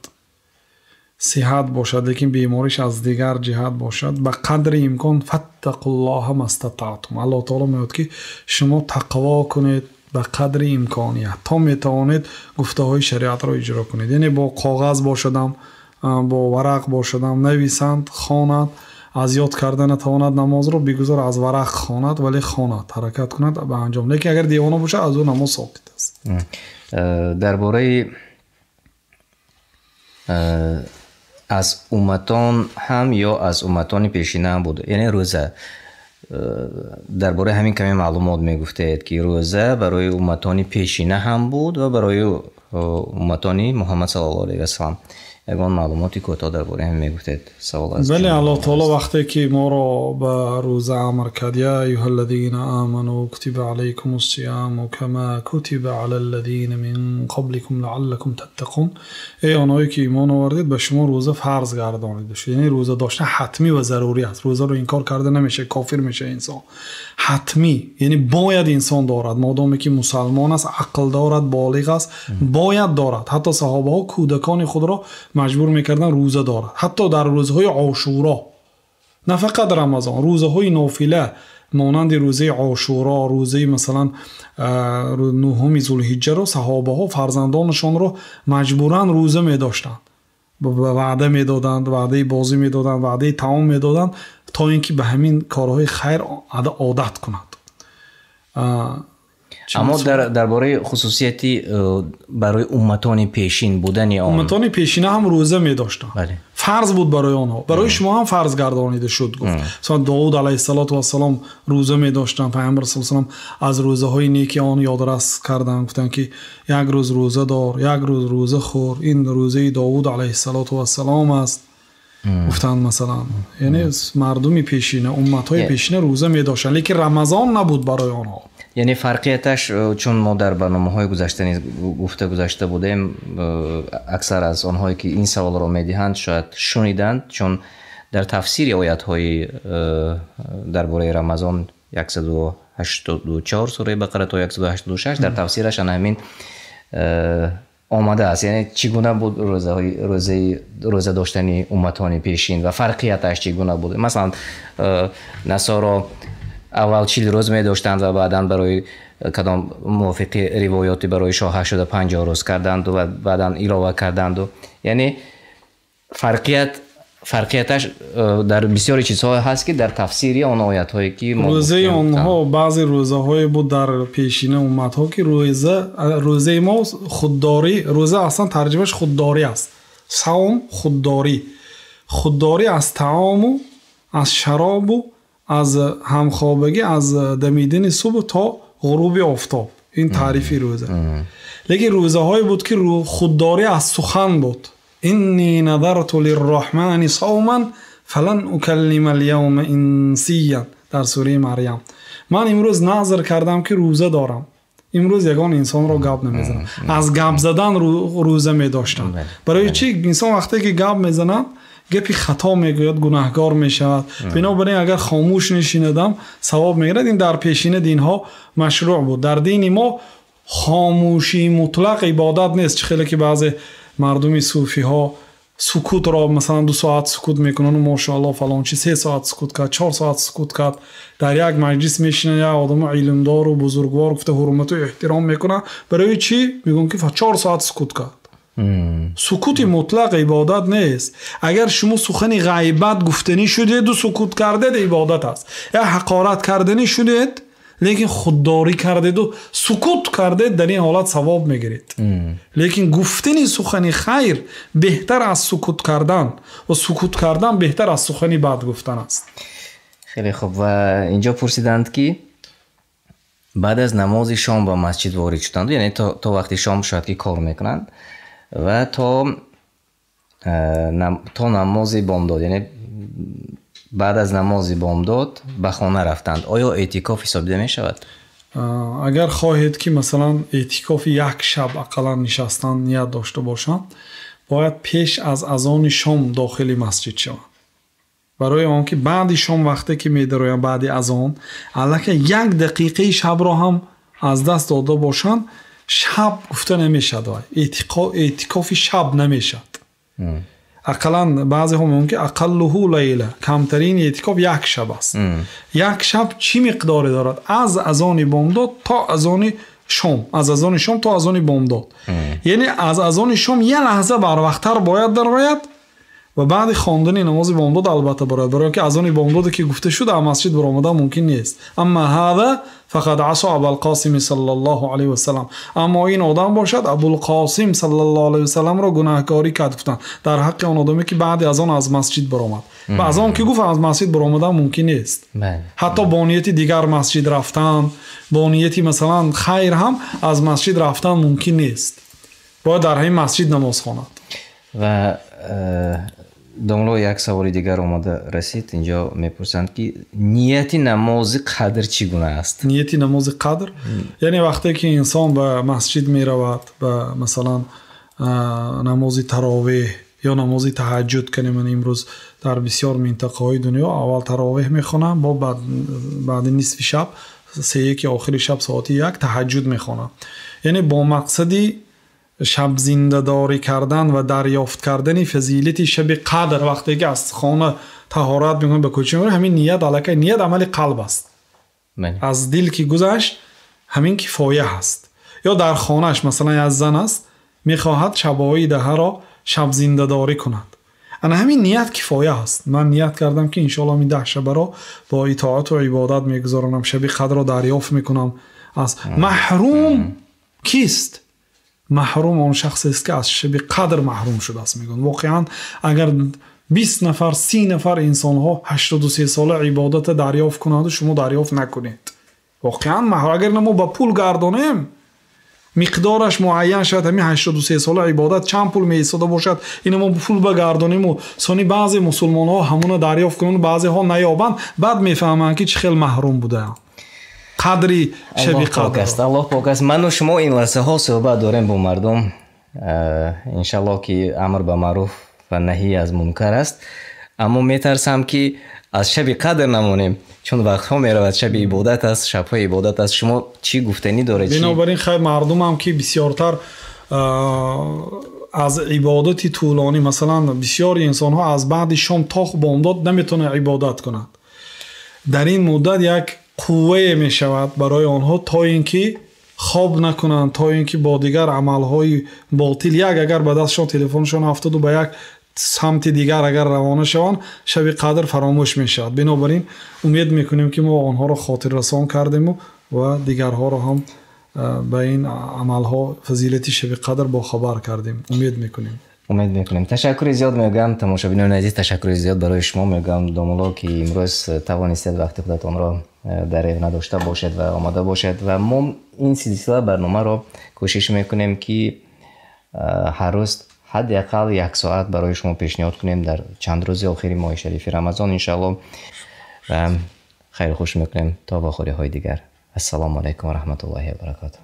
сиҳат бошад, лекин бемориш аз дигар ҷиҳат бошад, ба қадри имкон фаттақуллоҳа мастатаътум. Аллоҳ таоло мегӯяд ки шумо тақво кунед ба қадри имконият, то метавонед гуфтаҳои шариатро иҷро кунед. Яъне бо коғаз бошадам, бо варақ бошадам, нависанд, хонад, аз ёд карда натавонад намозро, бигузор аз варақ хонад, вале хонад, ҳаракат кунад ба анҷом. Лекин агар девона бошад, аз ӯ намоз соқит аст. Дар бораи аз умматон ҳам ё аз умматони пешина ҳам буд, яъне рӯза, дар бораи ҳамин каме маълумот мегуфтед, ки рӯза барои умматони пешина ҳам буд ва барои умматони Муҳаммад саллаллоҳу алайҳи васаллам. Ягон маълумоти кӯтоҳ дар бораи ҳамин мегуфтед? Савол аз Бале, ҷониби Аллоҳ таоло аст. Вақте ки моро ба рӯза амр кард, я аюҳа аллазина аману кутиба алайкум ассияму кама кутиба ала аллазина мин қабликум лааллакум таттақун. Эй онҳое ки имон овардед, ба шумо рӯза фарз гардонида шуд. Яъне рӯза доштан ҳатмӣ ва зарурӣ аст. Рӯзаро инкор карда намешавад, кофир мешавад инсон. Ҳатмӣ, яъне бояд инсон дорад, модоме ки мусалмон аст, ақл дорад, болиғ аст, бояд дорад. Ҳатто саҳобаҳо кӯдакони худро маҷбур мекарданд рӯза дорад. Ҳатто дар рӯзҳои Ошуро, на фақат Рамазон, рӯзаҳои нофила монанди рӯзаи Ошуро, рӯзаи масалан нуҳуми Зулҳиҷҷаро саҳобаҳо фарзандонашонро маҷбуран рӯза медоштанд, ваъда медоданд, ваъдаи бозӣ медоданд, ваъдаи таом медоданд, то ин ки ба ҳамин корҳои хайр одат кунад. Аммо дар бораи хусусияти барои умматони пешин будани он, умматони пешина ҳам рӯза медоштанд, фарз буд барои онҳо, барои шумо ҳам фарз гардонида шуд, гуфт. Масалан, Довуд алайҳиссалоту вассалом рӯза медоштанд, Пайғамбар саллаллоҳу алайҳи васаллам аз рӯзаҳои неки он ёдрас карданд, гуфтанд ки як рӯз рӯза дор, як рӯз рӯза хӯр, ин рӯзаи Довуд алайҳиссалоту вассалом аст, гуфтанд. Масалан, яъне мардуми пешина, умматҳои пешина рӯза медоштанд, лекин Рамазон набуд барои онҳо. Яъне фарқияташ, чун мо дар барномаҳои гузашта низ гуфта гузашта будем, аксар аз онҳое ки ин саволро медиҳанд, шояд шуниданд, чун дар тафсири оятҳои дар бораи Рамазон 184 сураи Бақара то 186, дар тафсираш ана ҳамин омадааст, яъне чӣ гуна буд рӯза доштани умматони пешин ва фарқияташ чӣ гуна буд. Масалан, насоро аввал 40 рӯз медоштанд ва баъдан барои кадом мувофиқи ривоёти барои шоҳа шуда 50 рӯз карданду ва баъдан илова карданду. Яъне фарқияташ дар бисёри чизҳо ҳаст, ки дар тафсири он оятҳое ки мо рӯзаи гуфтем, онҳо баъзе рӯзаҳое буд дар пешина умматҳо, ки рӯзаи мо худдорӣ, рӯза аслан тарҷимааш худдорӣ аст. Савм худдорӣ, худдорӣ аз таому, аз шаробу, аз ҳамхобагӣ, аз дамидани субҳ то ғуруби офтоб. Ин таърифи рӯза. Лекин рӯзаҳое буд ки худдорӣ аз сухан буд. Инни надарtu лирраҳмани савман фалан укаллима ал-явма инсиян, дар сураи Марьям. Ман имрӯз назр кардам ки рӯза дорам, имрӯз ягон инсонро гап намезанам. Аз гап задан рӯза медоштам. Барои чӣ? Инсон вақте ки гап мезанад, гапи хато мегӯяд, гунаҳгор мешавад. Бинобар ин агар хомӯш нишинадам, савоб мегирад. Ин дар пешина динҳо машрӯъ буд. Дар дини мо хомӯшии мутлақ ибодат нест. Чӣ хеле ки баъзе мардуми суфиҳо сукутро, масалан, 2 соат сукут мекунанд, мошаалло фалон чи 3 соат сукут кард, 4 соат сукут кард, дар як маҷлис мешинанд, як одами илмдору бузургвор гуфта ҳурмату эҳтиром мекунанд. Барои чӣ? Мегӯянд ки 4 соат сукут кард. Сукути мутлақ ибодат нест. Агар шумо сухани ғайбат гуфтанӣ шудеду сукут кардед, ибодат аст. Як ҳақорат карданӣ шудед. Лекин худдорӣ кардеду сукут кардед, дар ин ҳолат савоб мегиред. Лекин гуфтани сухани хайр беҳтар аз сукут кардан ва сукут кардан беҳтар аз сухани бад гуфтан аст. Хеле хуб. Ва инҷо пурсиданд, ки баъд аз намози шом ба масҷид ворид шуданд, яъне то вақти шом шояд ки кор мекунанд ва то намози бомдод, яъне баъд аз намози бомдод ба хона рафтанд. Оё эътикоф ҳисобида мешавад? Агар хоҳед, ки масалан эътикофи як шаб ақаллан нишастан ният дошта бошанд, бояд пеш аз азони шом дохили масҷид шаванд. Барои он ки баъди шом вақте ки медароянд, баъди азон аллакай як дақиқаи шабро ҳам аз даст дода бошанд, шаб гуфта намешавад, эътикофи шаб намешавад. Ақаллан баъзеҳо мегӯянд, ки ақаллуҳу лайла, камтарин эътикоф як шаб аст. Як шаб чӣ миқдоре дорад? Аз азони бомдод то азони шом, аз азони шом то азони бомдод. Яъне аз азони шом як лаҳза барвақттар бояд дарояд ва баъди хондани намози бомдод албатта барояд, барои ки азони бомдоде ки гуфта шуд, аз масҷид баромадан мумкин нест. Амма ҳаза фақад асо Абулқосими саллаллоҳу алайҳи васаллам. Аммо ин одам бошад, Абулқосим саллаллоҳу алайҳи васалламро гунаҳкорӣ кард, гуфтанд дар ҳаққи он одаме ки баъди азон аз масҷид баромад. Ва аз он ки гуфт аз масҷид баромадан мумкин нест, ҳатто бо нияти дигар масҷид рафтан, бо нияти масалан хайр ҳам аз масҷид рафтан мумкин нест. Бояд дар ҳамин масҷид намоз хонад. Ва домло, як саволи дигар омада расид. Инҷо мепурсанд, ки нияти намози қадр чӣ гуна аст? Нияти намози қадр, яъне вақте ки инсон ба масҷид меравад, ба масалан намози таровеҳ ё намози таҳаҷҷуд, ки ман имрӯз дар бисёр минтақаҳои дунё аввал таровеҳ мехонам, бо баъди нисфи шаб, сеяки охири шаб, соати 1 таҳаҷҷуд мехонам. Яъне бо мақсади шабзиндадорӣ кардан ва дарёфт кардани фазилати шаби қадр, вақте ки аз хона таҳорат мекунад, ба кӯча меравад, ҳамин ният аллакай ният амали қалб аст. Аз дил ки гузашт, ҳамин кифоя аст. Ё дар хонааш масалан як зан аст, мехоҳад шабҳои даҳаро шабзиндадорӣ кунад. Ана ҳамин ният кифоя аст. Ман ният кардам, ки иншоаллоҳ ин 10 шабаро бо итоату ибодат мегузаронам, шаби қадрро дарёфт мекунам. Аз маҳрум кист? Маҳрум он шахсест, ки аз шаби қадр маҳрум шудааст, мегӯянд. Воқеан агар 20 нафар, 30 нафар инсонҳо 83 сола ибодата дарёфт кунанду шумо дарёфт накунед, воқеан агар мо ба пул гардонем, миқдораш муайян шавад, ҳамин 83 сола ибодат чанд пул меистода бошад, ино мо пул багардонему сони баъзе мусулмонҳо ҳамона дарёфт кунанд, баъзеҳо наёбанд, баъд мефаҳманд, ки чӣ хел маҳрум будаанд. Қадри шаби қадр. Аллоҳ пок аст. Ману шумо ин лаҳзаҳо суҳбат дорем бо мардум, иншаллоҳ ки амр ба маъруф ва наҳӣ аз мункар аст, аммо метарсам, ки аз шаби қадр намонем, чун вақтҳо меравад, шаби ибодат аст, шабҳои ибодат аст. Шумо чӣ гуфтанӣ доред? Бинобар ин хайр, мардумам ки бисёртар аз ибодати тӯлонӣ, масалан бисёри инсонҳо аз баъди шом то бомдод наметавонанд ибодат кунанд. Дар ин муддат як қуввае мешавад барои онҳо, то ин ки хоб накунанд, то ин ки бо дигар амалҳои ботил, як агар ба дастшон телефоншон афтоду ба як самти дигар агар равона шаванд, шаби қадр фаромӯш мешавад. Бинобар ин умед мекунем, ки мо онҳоро хотиррасон кардему ва дигарҳоро ҳам ба ин амалҳо фазилати шаби қадр бохабар кардем. Умед мекунем. Умед мекунем. Ташаккури зиёд мегӯям, тамошобинони азиз, ташаккури зиёд барои шумо мегӯям, домулло, ки имрӯз тавонистед вақти худатонро дар надошта бошед ва омада бошед. Ва мо ин силсила барномаро кӯшиш мекунем, ки ҳар рӯз ҳадди ақал як соат барои шумо пешниҳод кунем дар чанд рӯзи охири моҳи шарифи Рамазон, иншаалло. Ва хайру хуш мекунем то вохӯриҳои дигар. Ассалому алайкум ва раҳматуллоҳи ва баракотуҳ.